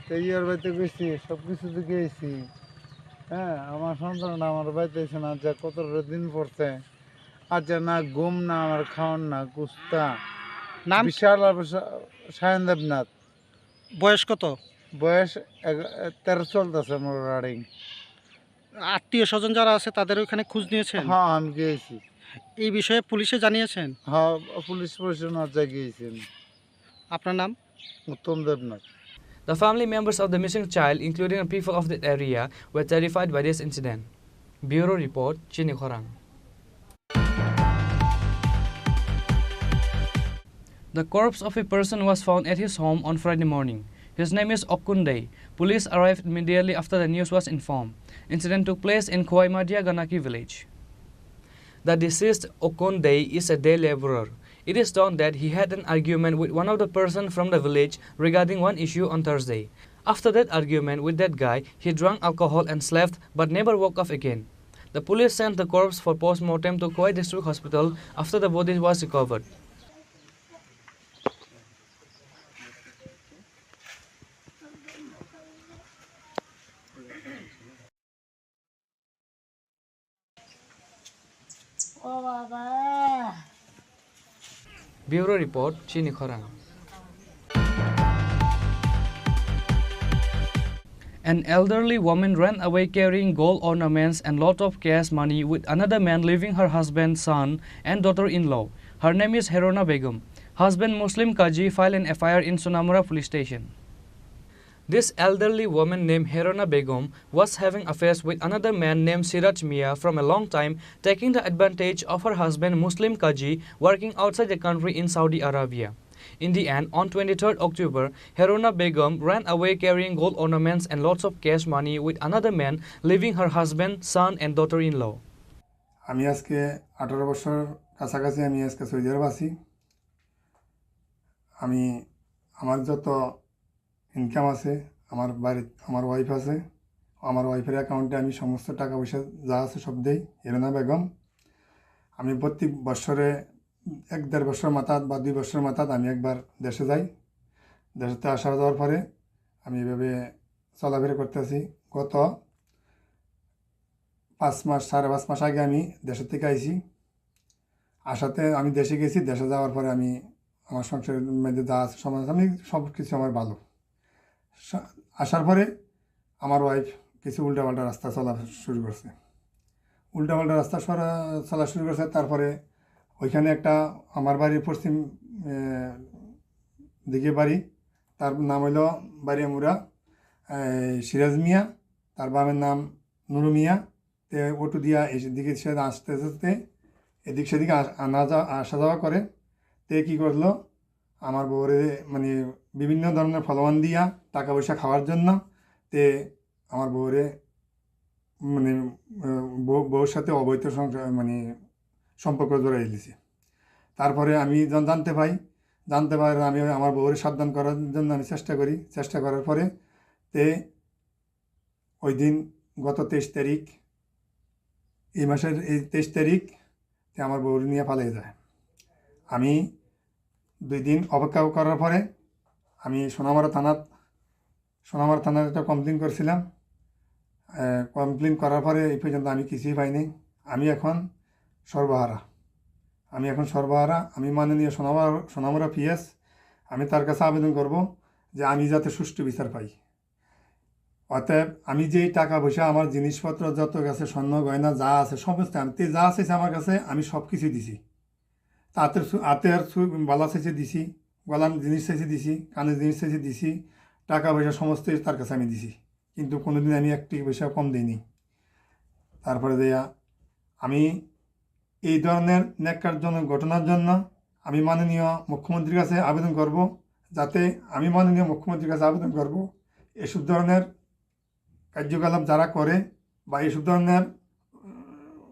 তো ইয়ার বাড়িতে গেছি, সব কিছু দেখে আইছি। হ্যাঁ, আমার সন্তানটা আমার বাড়িতে এসে না, যা কত দিন পড়ছে। আচ্ছা, না ঘুম, না আমার খাওয়ান, না কুস্তা। নাম? বিশাল আর বিশাল সায়ন দেবনাথ। বয়স কত? বয়স এগা-, তেরো চলতেছে আমার রানিং। আত্মীয় স্বজন যারা আছে তাদের ওখানে খোঁজ নিয়েছেন? হ্যাঁ, আমি গিয়েছি। এই বিষয়ে পুলিশে জানিয়েছেন? হ্যাঁ, পুলিশ প্রশাসন আর যা গিয়েছি আমি। আপনার নাম? উত্তম Debnath. The family members of the missing child, including the people of that area, were terrified by this incident. Bureau report, Chini Khorang. The corpse of a person was found at his home on Friday morning. His name is Okun Dey. Police arrived immediately after the news was informed. Incident took place in Khowai Madia Ganaki village. The deceased Okon Dey is a day laborer. It is known that he had an argument with one of the person from the village regarding one issue on Thursday. After that argument with that guy, he drank alcohol and slept but never woke up again. The police sent the corpse for post-mortem to Khowai District Hospital after the body was recovered. Bureau report, Chini Khorang. An elderly woman ran away carrying gold ornaments and lot of cash money with another man, leaving her husband, son, and daughter-in-law. Her name is Herona Begum. Husband Muslim Kaji filed an F I R in Sonamura police station. This elderly woman named Herona Begum was having affairs with another man named Siraj Mia from a long time, taking the advantage of her husband Muslim Kaji working outside the country in Saudi Arabia. In the end, on twenty-third October, Herona Begum ran away carrying gold ornaments and lots of cash money with another man, leaving her husband, son and daughter-in-law. আমি আজকে আঠারো বছর কাছাকাছি আমি আজকে সৌদি আরব আছি। আমি আমার যত ইনকাম আছে, আমার বাড়িত আমার ওয়াইফ আছে, আমার ওয়াইফের অ্যাকাউন্টে আমি সমস্ত টাকা পয়সা যা আছে সব দেই। হেরোনা বেগম, আমি প্রতি বছরে এক দেড় বছর মাথাত বা দুই বছর মাথাত আমি একবার দেশে যাই। দেশেতে আসা যাওয়ার পরে আমি এভাবে চলাফেরা করতেছি। গত পাঁচ মাস, সাড়ে পাঁচ মাস আগে আমি দেশের থেকে আইছি। আসাতে আমি দেশে গেছি, দেশে যাওয়ার পরে আমি আমার সংসারের মধ্যে যা আছে সমাজ, আমি সব কিছু আমার ভালো। সা-, আসার পরে আমার ওয়াইফ কিছু উল্টাপাল্টা রাস্তা চলা শুরু করছে। উল্টাপাল্টা রাস্তা সরা-, চলা শুরু করছে, তারপরে ওইখানে একটা আমার বাড়ির পশ্চিম, এ, দিকে বাড়ি, তার নাম হইলো বাড়িয়ামুড়া, এ, সিরাজ মিয়া, তার বাবার নাম নুরু মিয়া। তে অটো দিয়া এদিকে সে আসতে আসতে এদিক সেদিকে আস-, আনা যা-, আসা যাওয়া করে। তে কি করলো, আমার বউরে মানে বিভিন্ন ধরনের প্রলোভন দিয়া টাকা পয়সা খাওয়ার জন্য তে আমার বউরে মানে, আহ, বউ-, বউর সাথে অবৈধ সংসার মানে সম্পর্ক জড়াই দিছে। তারপরে আমি যখন জানতে পাই, জানতে পারি আমি আমার বউরে সাবধান করার জন্য আমি চেষ্টা করি। চেষ্টা করার পরে তে ওই দিন গত তেইশ তারিখ, এই মাসের এই তেইশ তারিখ তে আমার বউরে নিয়ে পালিয়ে যায়। আমি দুই দিন অপেক্ষা করার পরে আমি সোনামারা থানাত, সোনামারা থানাত একটা কমপ্লেন করছিলাম। আহ, কমপ্লেন করার পরে এই পর্যন্ত আমি কিছুই পাইনি। আমি এখন সর্বহারা, আমি এখন সর্বহারা। আমি মাননীয় সোনামারা, সোনামারা পিএস, আমি তার কাছে আবেদন করব যে আমি যাতে সুষ্ঠু বিচার পাই। অতএব আমি যে টাকা পয়সা, আমার জিনিসপত্র যত আছে, স্বর্ণ গয়না যা আছে, সমস্ত আমি, তে যা চাইছে আমার কাছে, আমি সব কিছু দিছি। হাতের সু-, হাতের সু-, বালা চাইছে দিছি, গলার জিনিস চাইছে দিছি, কানের জিনিস চাইছে দিছি, টাকা পয়সা সমস্তই তার কাছে আমি দিছি। কিন্তু কোনোদিন আমি একটি পয়সা কম দিইনি। তারপরে দেয়া আমি এই ধরনের ন্যাক্কারজনক ঘটনার জন্য আমি মাননীয় মুখ্যমন্ত্রীর কাছে আবেদন করব, যাতে আমি মাননীয় মুখ্যমন্ত্রীর কাছে আবেদন করব, এসব ধরনের কার্যকলাপ যারা করে বা এইসব ধরনের, উম,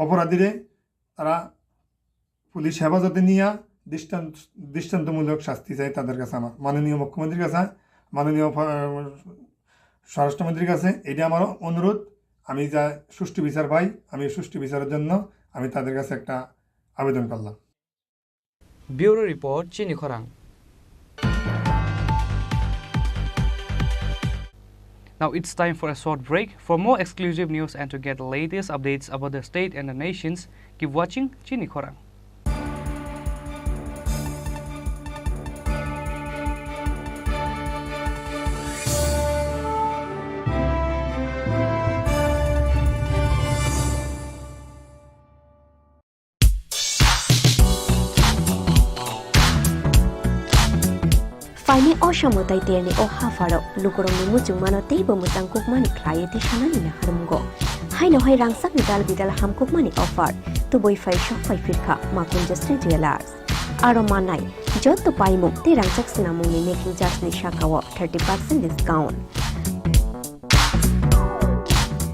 অপরাধীরে তারা পুলিশ হেফাজতে নিয়ে দৃষ্টান্ত-, দৃষ্টান্তমূলক শাস্তি চাই তাদের কাছে। আমার মাননীয় মুখ্যমন্ত্রীর কাছে, মাননীয় ফ-, স্বরাষ্ট্রমন্ত্রীর কাছে এটা আমার অনুরোধ। আমি যা সুষ্ঠু বিচার পাই, আমি সুষ্ঠু বিচারের জন্য আমি তাদের কাছে একটা আবেদন করলাম। Bureau Report, Chini Khorang. Now it's time for a short break. For more exclusive news and to get the latest updates about the state and the nations, keep watching Chini Khorang. Phaini o samo tei terni o hapharo lukurokni muchungmano teibo mwchangkukmani khlaiwi tisanani naharmungo. Haino hai rangchakni dal bidal hamkukmani offer tubui phai sok phai phirkha Makunjasri Jewellers. Aro mannai jotto paimung tei rangchak swnamungni making charge ni sakao thirty percent discount.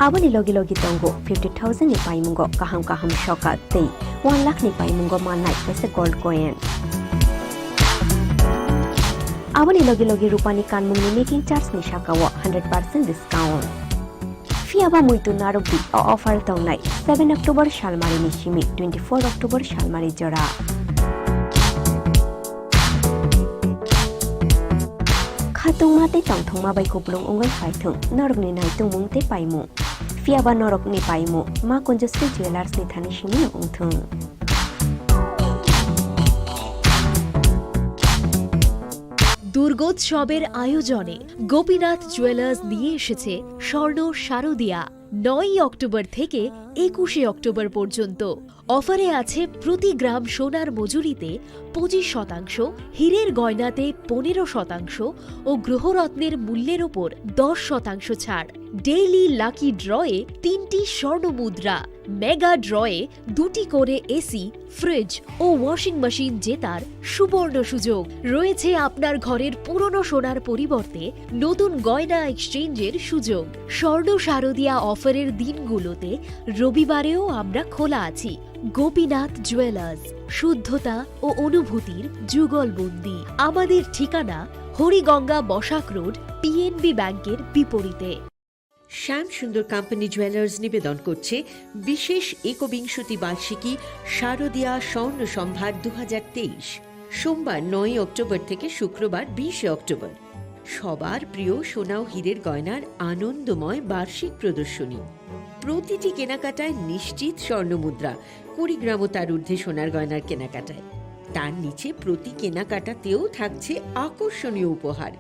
Aboni logi logi tongo fifty thousand ni paimungo kaham kaham sokat tei one lakh ni paimungo mannai kaisa gold coin. Aboni logi logi rupani kanmungni making charge ni sakao hundred percent discount. Phiyaba muitu narwkdi, o offer tongnai seven October salmari ni simi twenty-four October salmari jora. Khatungma tei tongthokma bai kupulung wngwi phaithwng norokni naitungmung tei paimung. Phiyaba norokni paimung Makunjasri Jewellers ni thani simi wngthwng. দুর্গোৎসবের আয়োজনে গোপীনাথ জুয়েলার্স নিয়ে এসেছে স্বর্ণ শারদিয়া। নয়ই অক্টোবর থেকে একুশে অক্টোবর পর্যন্ত অফারে আছে প্রতি গ্রাম সোনার মজুরিতে পঁচিশ শতাংশ, হীরের গয়নাতে পনেরো শতাংশ ও গ্রহরত্নের মূল্যের ওপর দশ শতাংশ ছাড়। ডেইলি লাকি ড্রয়ে তিনটি স্বর্ণ মুদ্রা, মেগা ড্রয়ে দুটি করে এসি, ফ্রিজ ও ওয়াশিং মেশিন জেতার সুবর্ণ সুযোগ। রয়েছে আপনার ঘরের পুরনো সোনার পরিবর্তে নতুন গয়না এক্সচেঞ্জের সুযোগ। স্বর্ণ শারদিয়া অফারের দিনগুলোতে রবিবারেও আমরা খোলা আছি। গোপীনাথ জুয়েলার্স, শুদ্ধতা ও অনুভূতির যুগলবন্দি। আমাদের ঠিকানা হরিগঙ্গা বসাক রোড, পিএনবি ব্যাংকের বিপরীতে। শ্যাম সুন্দর কোম্পানি জুয়েলার্স নিবেদন করছে বিশেষ একবিংশতি বার্ষিকী শারদিয়া স্বর্ণ সম্ভার দু হাজার তেইশ। সোমবার নয়ই অক্টোবর থেকে শুক্রবার বিশে অক্টোবর। সবার প্রিয় সোনা ও হীরের গয়নার আনন্দময় বার্ষিক প্রদর্শনী। প্রতিটি কেনাকাটায় নিশ্চিত স্বর্ণ মুদ্রা, কুড়ি গ্রাম ও তার ঊর্ধ্বে সোনার গয়নার কেনাকাটায়। তার নিচে প্রতি কেনাকাটাতেও থাকছে আকর্ষণীয় উপহার।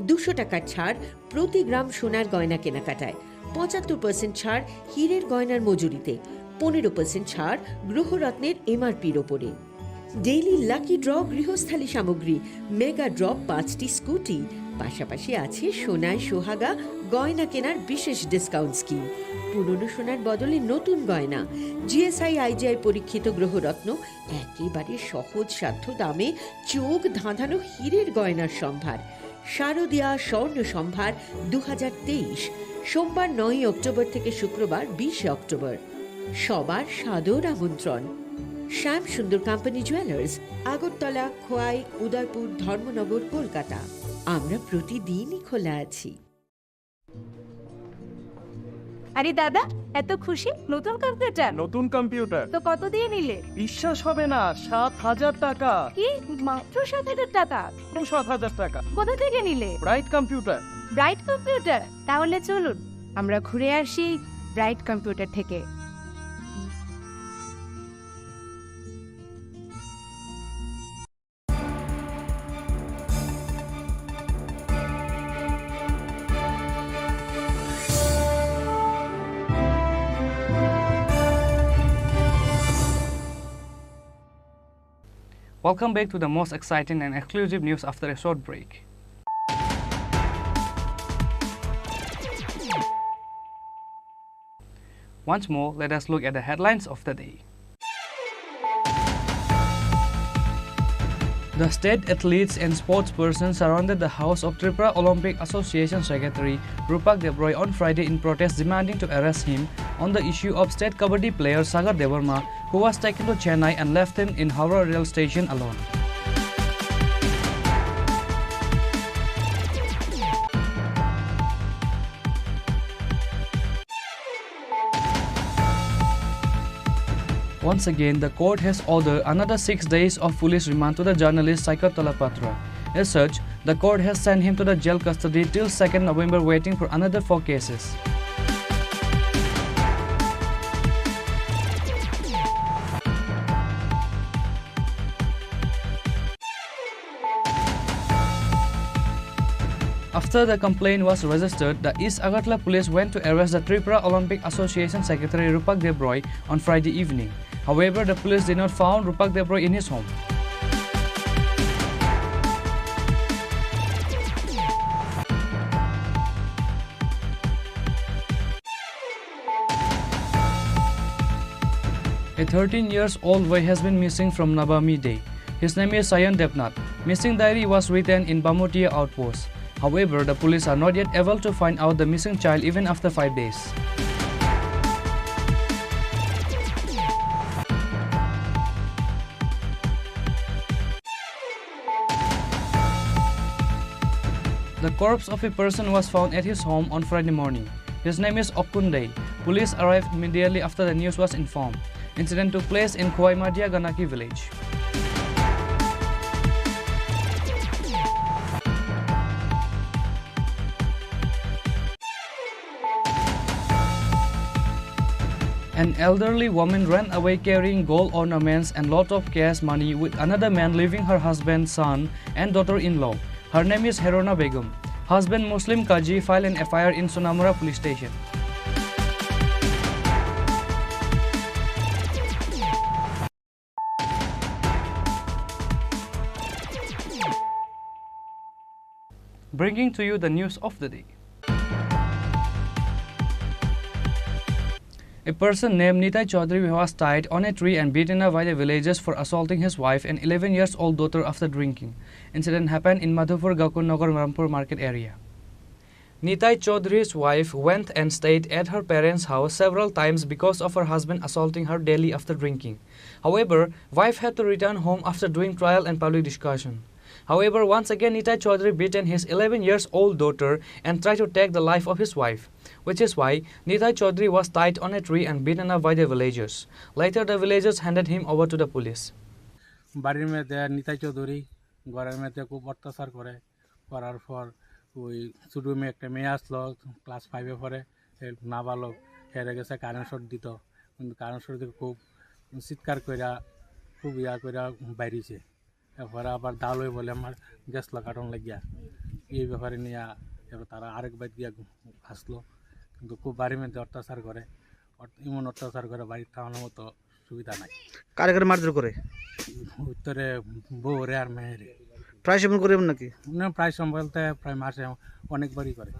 দুশো টাকার ছাড় প্রতি গ্রাম সোনার গয়না কেনাকাটায়, পঁচাত্তর পার্সেন্ট ছাড় হীরের গয়নার মজুরিতে, পনেরো পার্সেন্ট ছাড় গ্রহরত্নের এমআরপির ওপরে। ডেইলি লাকি ড্র গৃহস্থালী সামগ্রী, মেগা ড্র পাঁচটি স্কুটি, পাশাপাশি আছে সোনায় সোহাগা গয়না কেনার বিশেষ ডিসকাউন্ট স্কিম। পুরনো সোনার বদলে নতুন গয়না, জিএসআই আইজিআই পরীক্ষিত গ্রহরত্ন, একেবারে সহজ সাধ্য দামে চোখ ধাঁধানো হীরের গয়নার সম্ভার। শারদিয়া স্বর্ণ সম্ভার দু হাজার তেইশ, সোমবার নয়ই অক্টোবর থেকে শুক্রবার বিশে অক্টোবর। সবার সাদর আমন্ত্রণ। শ্যাম সুন্দর কোম্পানি জুয়েলার্স, আগরতলা, খোয়াই, উদয়পুর, ধর্মনগর, কলকাতা। আমরা প্রতিদিনই খোলা আছি। আরে দাদা, এত খুশি? নতুন কম্পিউটার? নতুন কম্পিউটার। তো কত দিয়ে নিলে? বিশ্বাস হবে না, সাত হাজার টাকা। কি? মাত্র সাত হাজার টাকা? মাত্র সাত হাজার টাকা। কোথা থেকে নিলে? Bright computer. Bright computer? তাহলে চলুন, আমরা ঘুরে আসি ব্রাইট কম্পিউটার থেকে। Welcome back to the most exciting and exclusive news after a short break. Once more, let us look at the headlines of the day. The state athletes and sports persons surrounded the house of Tripura Olympic Association Secretary Rupak Debroy on Friday in protest, demanding to arrest him on the issue of state kabaddi player Sagar Debbarma, who was taken to Chennai and left him in Howrah rail station alone. Once again, the court has ordered another six days of police remand to the journalist Saikat Talapatra. As such, the court has sent him to the jail custody till second November, waiting for another four cases. After the complaint was registered, the East Agartala police went to arrest the Tripura Olympic Association secretary Rupak Debroy on Friday evening. However, the police did not found Rupak Debroy in his home. A thirteen years old boy has been missing from Nabami Day. His name is Sayan Debnath. Missing diary was written in Bamotia outpost. However, the police are not yet able to find out the missing child even after five days. The corpse of a person was found at his home on Friday morning. His name is Okun Dey. Police arrived immediately after the news was informed. Incident took place in Khowai Madia Ganaki village. An elderly woman ran away carrying gold ornaments and lot of cash money with another man, leaving her husband, son, and daughter-in-law. Her name is Herona Begum. Husband Muslim Kaji filed an F I R in Sonamura police station. Bringing to you the news of the day. A person named Nitai Chaudhary was tied on a tree and beaten up by the villagers for assaulting his wife and eleven years old daughter after drinking. Incident happened in Madhupur Gokul Nagar Rampur market area. Nitai Chaudhary's wife went and stayed at her parents' house several times because of her husband assaulting her daily after drinking. However, wife had to return home after doing trial and public discussion. However, once again Nitai Chaudhary beaten his eleven years old daughter and tried to take the life of his wife, which is why Nitai Chaudhary was tied on a tree and beaten up by the villagers. Later, the villagers handed him over to the police. বাড়ির মধ্যে নিতাই চৌধুরী ঘরের মধ্যে খুব অত্যাচার করে। করার পর ওই ছোটো মেয়ে, একটা মেয়ে আসলো, ক্লাস ফাইভে পড়ে, সে নাবালক, হেরে গেছে কারেন্ট শর্ট দিত, কিন্তু কারেন্ট শর্ট দিয়ে খুব চিৎকার কইরা, খুব ইয়া কইরা বাইরিছে। এরপরে আবার দালই বলে আমার গ্যাস লাগাটন লাগিয়া, এই ব্যাপারে নিয়ে এবার তারা আরেক বাইত গিয়া আসলো, কিন্তু খুব বাড়ির মধ্যে অত্যাচার করে, অত-, এমন অত্যাচার করে বাড়ির থামানোর মতো সুবিধা নাই। কারে কারে মারধর করে? উত্তরে বউরে আর মেয়েরে। প্রায় সময় করে এমন নাকি? না, প্রায় সময় বলতে প্রায় মাসে অনেকবারই করে।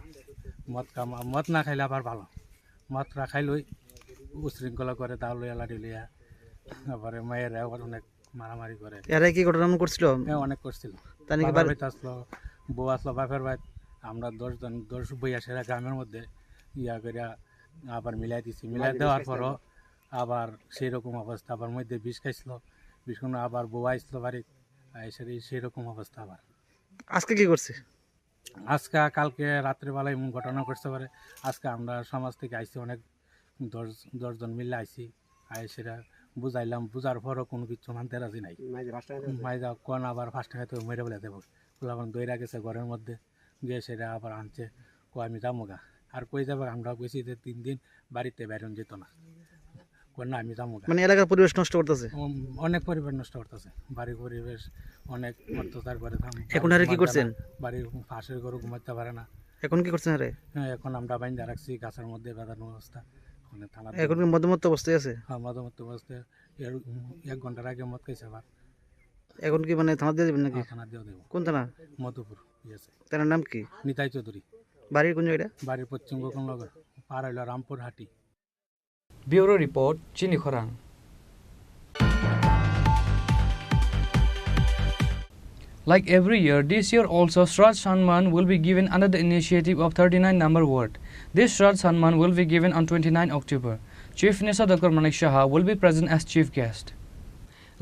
মদ কাম-, মদ না খাইলে আবার ভালো, মদ না খাইলেই উশৃঙ্খলা করে, দাও লইয়া লাঠি লইয়া, তারপরে মেয়েরা আবার অনেক মারামারি করে। এরা কি ঘটনা এমন করছিল? হ্যাঁ, অনেক করছিল। তাই নাকি? বাপের বাড়ি- বাড়িতে আসলো, বউ আসলো বাপের বাড়ি, আমরা দশ জন, দশ বইয়া সেরা গ্রামের মধ্যে ইয়া করে আবার মিলাই দিছি। মিলাই দেওয়ার পরও আবার সেই রকম অবস্থা, আবার মধ্যে বিষ খাইছিল, বিষ খাওয়ানো আবার বউ আইছিল বাড়ি, আইসে সেই রকম অবস্থা আবার। আজকে কি করছে? আজকে, কালকে রাত্রেবেলায় এমন ঘটনা ঘটতে পারে। আজকে আমরা সমাজ থেকে আইছি, অনেক দশ, দশ জন মিলে আইছি, আই সেটা বুঝাইলাম, বুঝার পরও কোনো কিছু মানতে রাজি নাই। মাইজা কোন আবার পাঁচ টাকা তো মেরে বলে দেবো, পোলাপান দইরা গেছে ঘরের মধ্যে, গিয়ে সেটা আবার আনছে, কো আমি যাবো গা। আর কই যাবে? আমরা কইছি যে তিন দিন বাড়িতে বেরোন যেত না, কো না আমি যাবো গা। মানে এলাকার পরিবেশ নষ্ট করতেছে। উম, অনেক পরিবেশ নষ্ট করতেছে, বাড়ির পরিবেশ অনেক অত্যাচার করে। থাম-, এখন আর কি ঘুমাতে করছেন? না, বাড়ির পাশের ঘরে ঘুমাতে পারে না। এখন কি করছেন আরে? হ্যাঁ, এখন আমরা বাইন্ধা রাখছি গাছের মধ্যে, বেঁধানো অবস্থা। ওখানে থানার এখন কি মদমত্ত অবস্থায় আছে? হ্যাঁ, মদমত্ত অবস্থায়। এর, উম, এক ঘন্টার আগে মদ খাইছে আবার। এখন কি মানে থানা দিয়ে দেবেন নাকি? হ্যাঁ, থানা দিয়ে দেবো। কোন থানা? মধুপুর, ইয়েছে। তার নাম কি? নিতাই চৌধুরী। বাড়ির কোন জায়গাটা? বাড়ির পশ্চিম গোকুলনগর, পার হইল রামপুর হাটি। Bureau report, Chini Khorang. Like every year, this year also Shraddh Samman will be given under the initiative of thirty-nine number ward. This Shraddh Samman will be given on twenty-nine October. Chief Minister Doctor Manik Saha will be present as chief guest.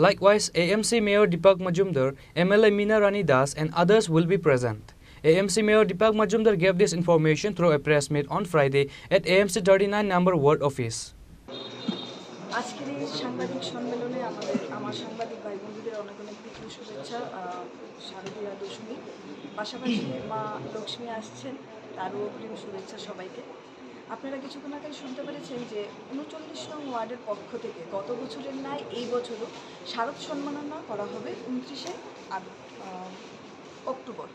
Likewise, A M C Mayor Deepak Majumdar, M L A Meena Rani Das and others will be present. A M C Mayor Deepak Majumdar gave this information through a press meet on Friday at A M C thirty-nine number ward office. আজকের এই সাংবাদিক সম্মেলনে আমাদের, আমার সাংবাদিক ভাই বন্ধুদের অনেক অনেক প্রীতি ও শুভেচ্ছা, আহ, শারদীয়া দশমী। পাশাপাশি মা লক্ষ্মী আসছেন, তারও অগ্রিম শুভেচ্ছা সবাইকে। আপনারা কিছুক্ষণ আগে শুনতে পেরেছেন যে ঊনচল্লিশ নং ওয়ার্ডের পক্ষ থেকে গত বছরের ন্যায় এই বছরও শারদ সম্মাননা করা হবে ঊনত্রিশে আগ-, আহ, অক্টোবর।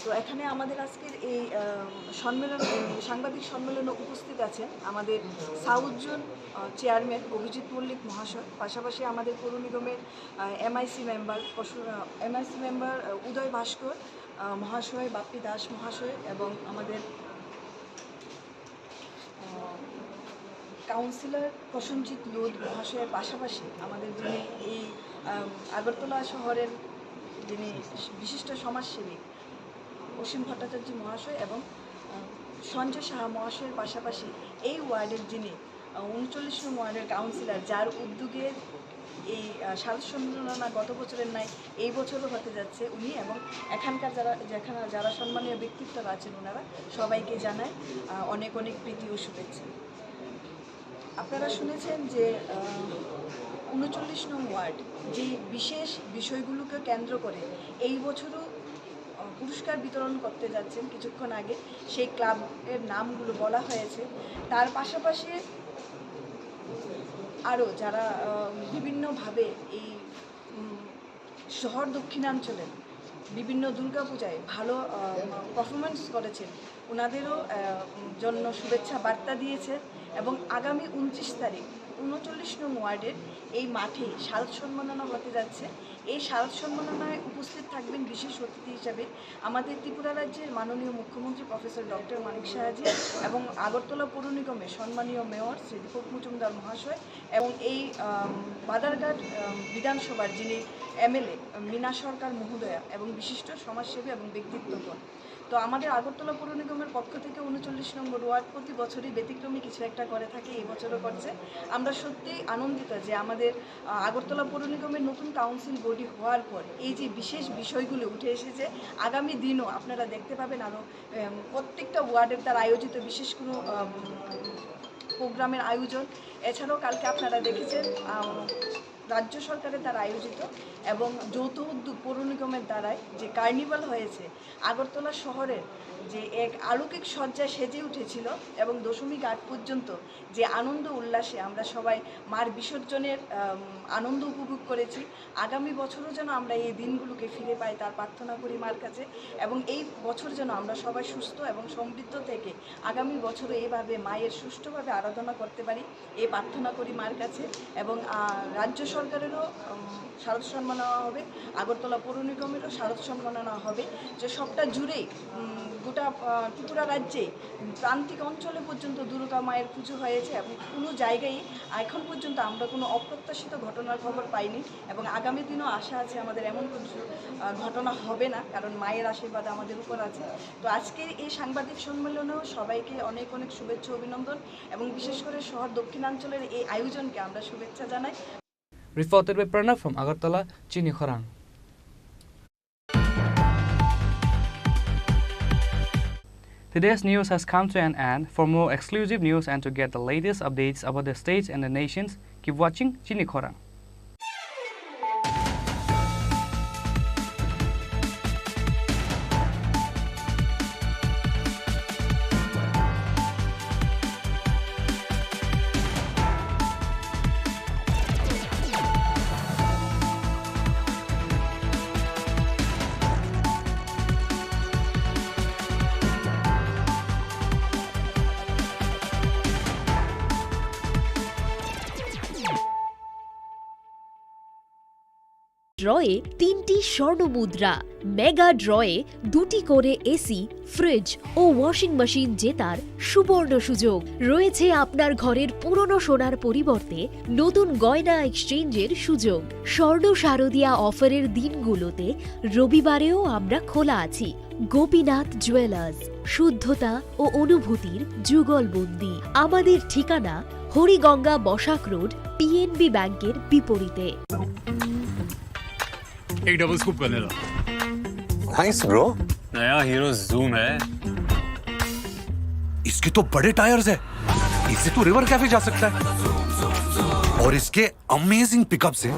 তো এখানে আমাদের আজকের এই, আহ, সম্মেলন, এই সাংবাদিক সম্মেলনে উপস্থিত আছেন আমাদের সাউথ জোন, আহ, চেয়ারম্যান অভিজিৎ মল্লিক মহাশয়, পাশাপাশি আমাদের পৌর নিগমের, আহ, এমআইসি মেম্বার পশু-, আহ, এমআইসি মেম্বার, আহ, উদয় ভাস্কর, আহ, মহাশয়, বাপ্পি দাস মহাশয় এবং আমাদের, আহ, কাউন্সিলর প্রসেনজিৎ লোধ মহাশয়ের পাশাপাশি আমাদের যিনি এই, আহ, আগরতলা শহরের যিনি বিশিষ্ট সমাজসেবী অসীম ভট্টাচার্য মহাশয় এবং, আহ, সঞ্জয় সাহা মহাশয়ের পাশাপাশি এই ওয়ার্ডের যিনি, আহ, ঊনচল্লিশ নং ওয়ার্ডের কাউন্সিলর, যার উদ্যোগে এই, আহ, শারদ সম্মাননা গত বছরের ন্যায় এই বছরও হতে যাচ্ছে, উনি এবং এখানকার যারা, যেখানে যারা সম্মানীয় ব্যক্তিত্ব আছেন ওনারা সবাইকে জানাই, আহ, অনেক অনেক প্রীতি ও শুভেচ্ছা। আপনারা শুনেছেন যে, আহ, ঊনচল্লিশ নং ওয়ার্ড যে বিশেষ বিষয়গুলোকে কেন্দ্র করে এই বছরও, আহ, পুরস্কার বিতরণ করতে যাচ্ছেন কিছুক্ষণ আগে, সেই ক্লাবের নামগুলো বলা হয়েছে। তার পাশাপাশি আরও যারা, আহ, বিভিন্নভাবে এই, উম, শহর দক্ষিণাঞ্চলের বিভিন্ন দুর্গাপূজায় ভালো, আহ, পারফরম্যান্স করেছেন, ওনাদেরও, আহ, জন্য শুভেচ্ছা বার্তা দিয়েছে এবং আগামী ঊনত্রিশ তারিখ ঊনচল্লিশ নং ওয়ার্ডের এই মাঠে শারদ সম্মাননা হতে যাচ্ছে। এই শারদ সম্মাননায় উপস্থিত থাকবেন বিশেষ অতিথি হিসাবে আমাদের ত্রিপুরা রাজ্যের মাননীয় মুখ্যমন্ত্রী প্রফেসর ডক্টর মানিক সাহাজি এবং আগরতলা পৌর নিগমের সম্মানীয় মেয়র শ্রী দীপক মজুমদার মহাশয় এবং এই, আম, বাদারঘাট, আম, বিধানসভার যিনি এমএলএ মিনা সরকার মহোদয়া এবং বিশিষ্ট সমাজসেবী এবং ব্যক্তিত্বগণ। তো আমাদের আগরতলা পৌর নিগমের পক্ষ থেকে ঊনচল্লিশ নম্বর ওয়ার্ড প্রতি বছরই ব্যতিক্রমী কিছু একটা করে থাকে, এই বছরও করছে। আমরা সত্যিই আনন্দিত যে আমাদের, আহ, আগরতলা পৌর নিগমের নতুন কাউন্সিল বডি হওয়ার পর এই যে বিশেষ বিষয়গুলো উঠে এসেছে, আগামী দিনও আপনারা দেখতে পাবেন আরও, এম, প্রত্যেকটা ওয়ার্ডের দ্বারা আয়োজিত বিশেষ কোনো, আম, প্রোগ্রামের আয়োজন। এছাড়াও কালকে আপনারা দেখেছেন, আম, রাজ্য সরকারের দ্বারা আয়োজিত এবং যৌথ উদ্যোগ পৌর নিগমের দ্বারাই যে কার্নিভাল হয়েছে, আগরতলা শহরের যে এক অলৌকিক সজ্জা সেজে উঠেছিল এবং দশমী ঘাট পর্যন্ত যে আনন্দ উল্লাসে আমরা সবাই মার বিসর্জনের, আম, আনন্দ উপভোগ করেছি। আগামী বছরও যেন আমরা এই দিনগুলোকে ফিরে পাই, তার প্রার্থনা করি মার কাছে। এবং এই বছর যেন আমরা সবাই সুস্থ এবং সমৃদ্ধ থেকে আগামী বছরও এইভাবে মায়ের সুষ্ঠুভাবে আরাধনা করতে পারি, এই প্রার্থনা করি মার কাছে। এবং, আহ, রাজ্য সরকারেরও, উম, শারদ সম্মাননা হবে, আগরতলা পৌর নিগমেরও শারদ সম্মাননা হবে, যে সবটা জুড়েই, উম, গোটা, আহ, ত্রিপুরা রাজ্যে প্রান্তিক অঞ্চলে পর্যন্ত দুর্গা মায়ের পুজো হয়েছে এবং কোনো জায়গায় এখন পর্যন্ত আমরা কোনো অপ্রত্যাশিত ঘটনার খবর পাইনি এবং আগামী দিনও আশা আছে আমাদের এমন কিছু, আহ, ঘটনা হবে না, কারণ মায়ের আশীর্বাদ আমাদের উপর আছে। তো আজকের এই সাংবাদিক সম্মেলনেও সবাইকে অনেক অনেক শুভেচ্ছা অভিনন্দন এবং বিশেষ করে শহর দক্ষিণাঞ্চলের এই আয়োজনকে আমরা শুভেচ্ছা জানাই। Reported by Pranav from Agartala, Chini Khorang. Today's news has come to an end. For more exclusive news and to get the latest updates about the states and the nations, keep watching Chini Khorang. ড্রয়ে তিনটি স্বর্ণ মুদ্রা, মেগা ড্রয়ে দুটি করে AC, fridge ও washing machine জেতার সুবর্ণ সুযোগ। রয়েছে আপনার ঘরের পুরনো সোনার পরিবর্তে নতুন গয়না এক্সচেঞ্জের সুযোগ। স্বর্ণ শারদিয়া অফারের দিনগুলোতে রবিবারেও আমরা খোলা আছি। গোপীনাথ জুয়েলার্স, শুদ্ধতা ও অনুভূতির যুগলবন্দি। আমাদের ঠিকানা হরিগঙ্গা বসাক রোড, পিএনবি ব্যাংকের বিপরীতে। एक double scoop vanilla. Thanks bro। नया हीरो जूम है। इसके तो बड़े टायर्स है, इससे तो रिवर कैफे जा सकता है। और इसके अमेजिंग पिकअप से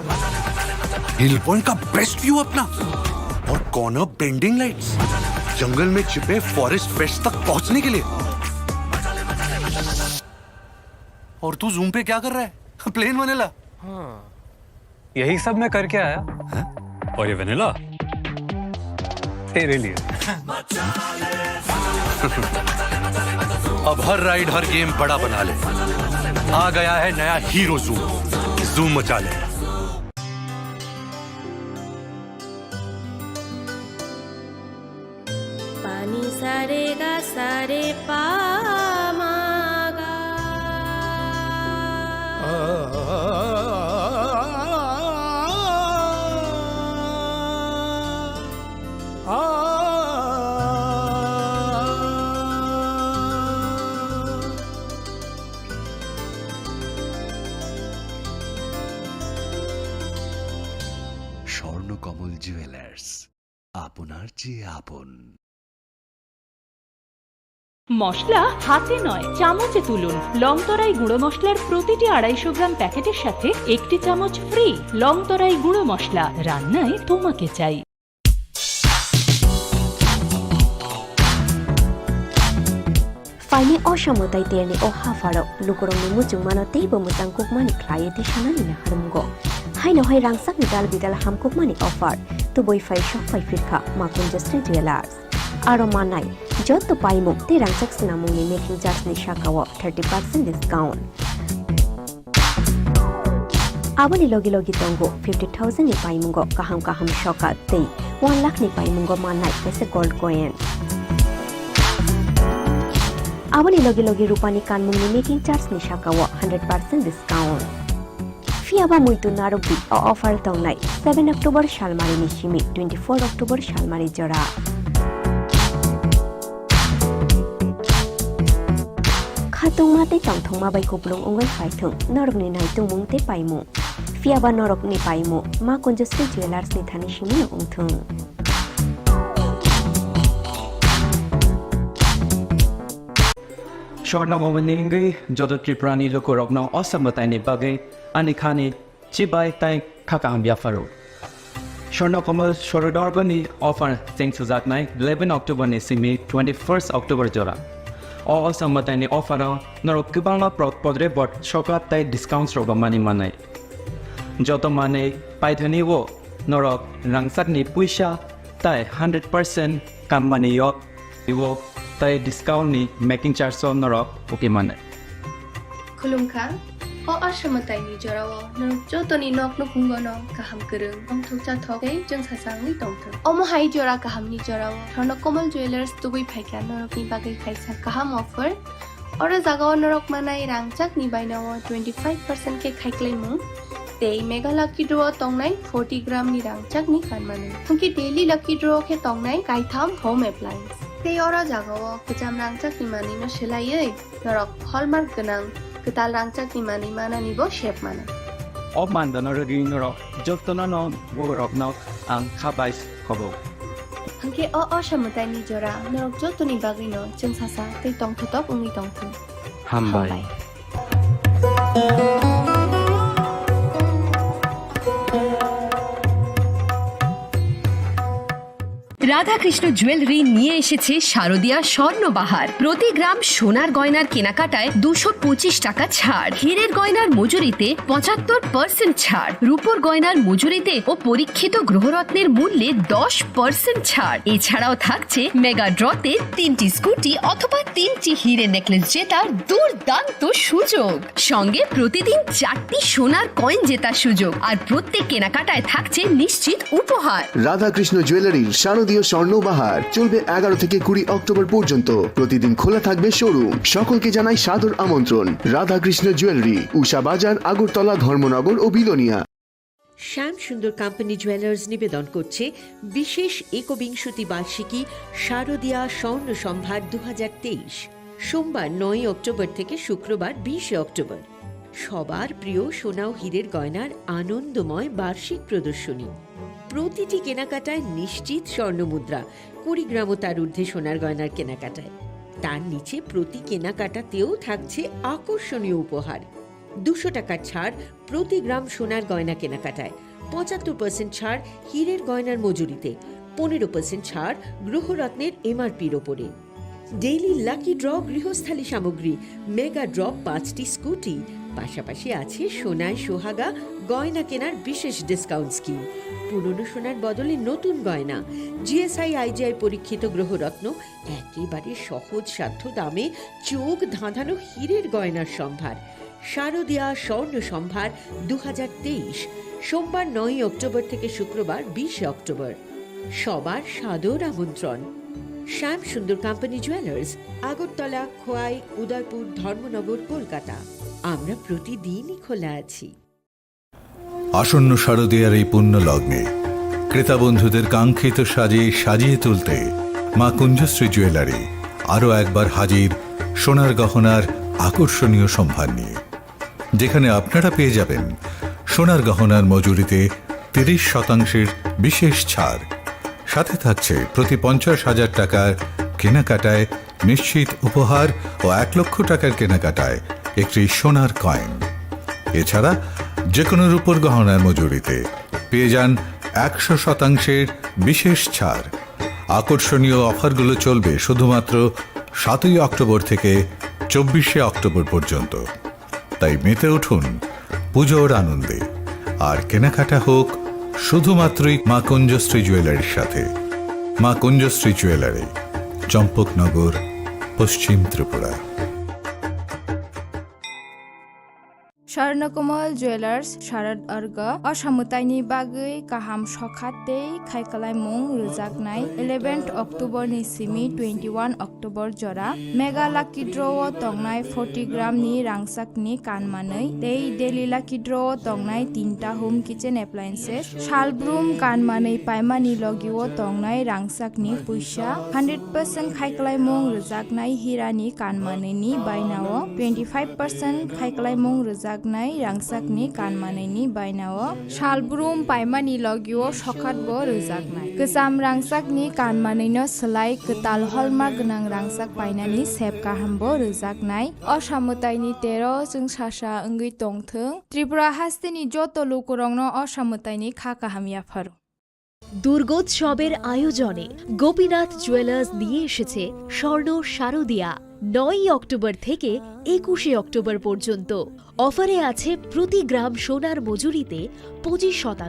हिल पॉइंट का बेस्ट व्यू अपना। और कॉर्नर बेंडिंग लाइट्स, जंगल में छिपे फॉरेस्ट फिश तक पहुंचने के लिए। और तू जूम पे क्या कर रहा है? Plane vanilla. हाँ। यही सब मैं करके आया। हैं? और ये वनीला तेरे लिए। अब हर राइड, हर गेम बड़ा बना ले। आ गया है नया हीरो जूम। जूम मचा ले। Pani sare ga sare pa ma ga. Swarnakamal jewellers, আপনার চেয়ে আপন। মশলা হাতে নয়, চামচে তুলুন। লংতরাই গুঁড়ো মশলার প্রতিটি আড়াইশো গ্রাম প্যাকেটের সাথে একটি চামচ ফ্রি। লংতরাই গুঁড়ো মশলা, রান্নায় তোমাকে চাই। Phaini o samo tei terni o hapharo lukurokni muchungmano teibo mwchang kukmani khlaiwi tisanani naharmungo. Haino hai rangchakni dal bidal hamkukmani offer. Tubui phai sok phai phirkha Makunjasri Jewellers. Aro manai joto paimung tei rangchak swnamungni making charge ni sakao thirty percent discount. Aboni logi logi tongo fifty thousand ni paimungo kaham kaham sokat tei one lakh ni paimungo manai kaisa gold coin. Aboni logi logi rupani kanmungni making charge ni sakao hundred percent discount. Phiya ba muitu narwkdi, o offer tongnai seven October salmari ni simi twenty four October salmari jora. Khatungma tei tongthokma bai kupulung wngwi phaithwng norokni naitungmung tei paimung. Phiya ba norokni paimung Makunjasri Jewellers ni thani simi wngthwng. Swarna Bhavan ni wngwi joto Tripura ni lukurokno o samwtaini bagwi ani khani chibai tei kha kaham yapharo. Swarna Kamal Swarodorba ni offer cheng sujaknai eleven October ni simi twenty first October jora. O, o samwtaini offer o norok kwbangma pro-, podre bot sokat tei discounts rok mani manai. Joto manwi paithani o norok rangchakni puisa tei hundred percent kammani yok. Ibo tei discount ni making charge o norok uki mano. Khulumkha, o asamwtaini jorao norok jotoni nok nukhungono kaham kwrwng, tongthok chathok tei chwngsasangwi tongthok. Omo hai jora kahamni jorao Swarna Kamal Jewellers tubui phaikha norokni bagwi kaisa kaham offer. Oro jagao norok manai rangchakni bainao twenty five percent khe khaiklaimung tei Mega Lucky Draw o tongnai forty gram ni rangchakni kanmani. Hwnkhe Daily Lucky Draw o khe tongnai kaitham home appliance. Tei oro jagao kwcham rangchakni manwino swlaiwi norok hallmark gwnang kwtal rangchakni manwi mananibo sep mano. O mandano rwgwi norok jotono no borokno ang kha bai khobo. Hwnkhe o, o samwtaini jora norok jotoni bagwino chwngsasa tei tongthotok wngwi tongthung. Hambai. Hambai. Radhakrishna jewellery নিয়ে এসেছে শারদিয়া স্বর্ণবাহার। প্রতি গ্রাম সোনার গয়নার কেনাকাটায় দুশো পঁচিশ টাকা ছাড়, হীরের গয়নার মজুরিতে পঁচাত্তর পার্সেন্ট ছাড়, রূপোর গয়নার মজুরিতে ও পরীক্ষিত গ্রহরত্নের মূল্যে দশ পার্সেন্ট ছাড়। এছাড়াও থাকছে মেগা ড্রতে তিনটি স্কুটি অথবা তিনটি হিরে নেকলেস জেতার দুর্দান্ত সুযোগ। সঙ্গে প্রতিদিন চারটি সোনার কয়েন জেতার সুযোগ, আর প্রত্যেক কেনাকাটায় থাকছে নিশ্চিত উপহার। রাধাকৃষ্ণ জুয়েলারির শারদীয় স্বর্ণ বাহার চলবে এগারো থেকে কুড়ি অক্টোবর পর্যন্ত। প্রতিদিন খোলা থাকবে শোরুম। সকলকে জানাই সাদর আমন্ত্রণ। রাধাকৃষ্ণ জুয়েলারি, উষা বাজার, আগরতলা, ধর্মনগর ও বিলোনিয়া। শ্যাম সুন্দর কোম্পানি জুয়েলার্স নিবেদন করছে বিশেষ একবিংশতি বার্ষিকী শারদীয়া স্বর্ণ সম্ভার দু হাজার তেইশ। সোমবার নয়ই অক্টোবর থেকে শুক্রবার বিশে অক্টোবর। সবার প্রিয় সোনা ও হীরের গয়নার আনন্দময় বার্ষিক প্রদর্শনী। প্রতিটি কেনাকাটায় নিশ্চিত স্বর্ণমুদ্রা, কুড়ি গ্রাম ও তার ঊর্ধ্বে সোনার গয়নার কেনাকাটায়। তার নিচে প্রতি কেনাকাটাতেও থাকছে আকর্ষণীয় উপহার। দুশো টাকার ছাড় প্রতি গ্রাম সোনার গয়না কেনাকাটায়, পঁচাত্তর পার্সেন্ট ছাড় হীরের গয়নার মজুরিতে, পনেরো পার্সেন্ট ছাড় গ্রহরত্নের এমআরপির ওপরে। ডেইলি লাকি ড্র গৃহস্থালী সামগ্রী, মেগা ড্র পাঁচটি স্কুটি, পাশাপাশি আছে সোনায় সোহাগা গয়না কেনার বিশেষ ডিসকাউন্ট স্কিম। পুরনো সোনার বদলে নতুন গয়না, জিএসআই আইজিআই পরীক্ষিত গ্রহরত্ন, একেবারে সহজসাধ্য দামে চোখ ধাঁধানো হীরের গয়নার সম্ভার। শারদীয়া স্বর্ণ সম্ভার দু হাজার তেইশ, সোমবার নয়ই অক্টোবর থেকে শুক্রবার বিশে অক্টোবর। সবার সাদর আমন্ত্রণ। শ্যাম সুন্দর কোম্পানি জুয়েলার্স, আগরতলা, খোয়াই, উদয়পুর, ধর্মনগর, কলকাতা। আমরা প্রতিদিনই খোলা আছি। আসন্ন শারদীয়ার এই পুণ্য লগ্নে ক্রেতা বন্ধুদের কাঙ্ক্ষিত সাজে সাজিয়ে তুলতে মা কুঞ্জশ্রী জুয়েলারি আরও একবার হাজির সোনার গহনার আকর্ষণীয় সম্ভার নিয়ে, যেখানে আপনারা পেয়ে যাবেন সোনার গহনার মজুরিতে তিরিশ শতাংশের বিশেষ ছাড়, সাথে থাকছে প্রতি পঞ্চাশ হাজার টাকার কেনাকাটায় নিশ্চিত উপহার ও এক লক্ষ টাকার কেনাকাটায় একটি সোনার কয়েন। এছাড়া যে কোনো রূপোর গহনার মজুরিতে পেয়ে যান একশো শতাংশের বিশেষ ছাড়। আকর্ষণীয় অফারগুলো চলবে শুধুমাত্র সাতই অক্টোবর থেকে চব্বিশে অক্টোবর পর্যন্ত। তাই মেতে উঠুন পুজোর আনন্দে, আর কেনাকাটা হোক শুধুমাত্রই মা কুঞ্জশ্রী জুয়েলারির সাথে। মা কুঞ্জশ্রী জুয়েলারি, চম্পকনগর, পশ্চিম Tripura. Swarnakomal Jewelers Sharad Arga o samwtaini bagwi kaham sokha tei khaikhlaimung rwjaknai eleventh October ni simi twenty-one October jora Mega Lucky Draw o tongnai forty gram ni rangchakni kan manwi tei Daily Lucky Draw o tongnai tinta home kitchen appliances, salbrum kan manwi paimani logi o tongnai rangchakni puisa, hundred percent khaikhlaimung rwjaknai hirani kan manwini bainao twenty-five percent khaikhlaimung rwjaknai rangchakni kan manwini bainao salbrum paimani logio sokhatbo rwjaknai. Kwcham rangchakni kan manwino swlai kwtal holma gwnang rangchak painani sep kahambo rwjaknai. O samwtaini tero chwng sasa wngwi tongthwng. Tripura hasteni joto lukurokno o samwtaini kha kaham yapharo. দুর্গোৎসবের আয়োজনে গোপীনাথ জুয়েলার্স নিয়ে এসেছে স্বর্ণ শারদিয়া। নয়ই অক্টোবর থেকে একুশে অক্টোবর পর্যন্ত। অফারে আছে প্রতি গ্রাম সোনার মজুরিতে পঁচিশ শতাংশ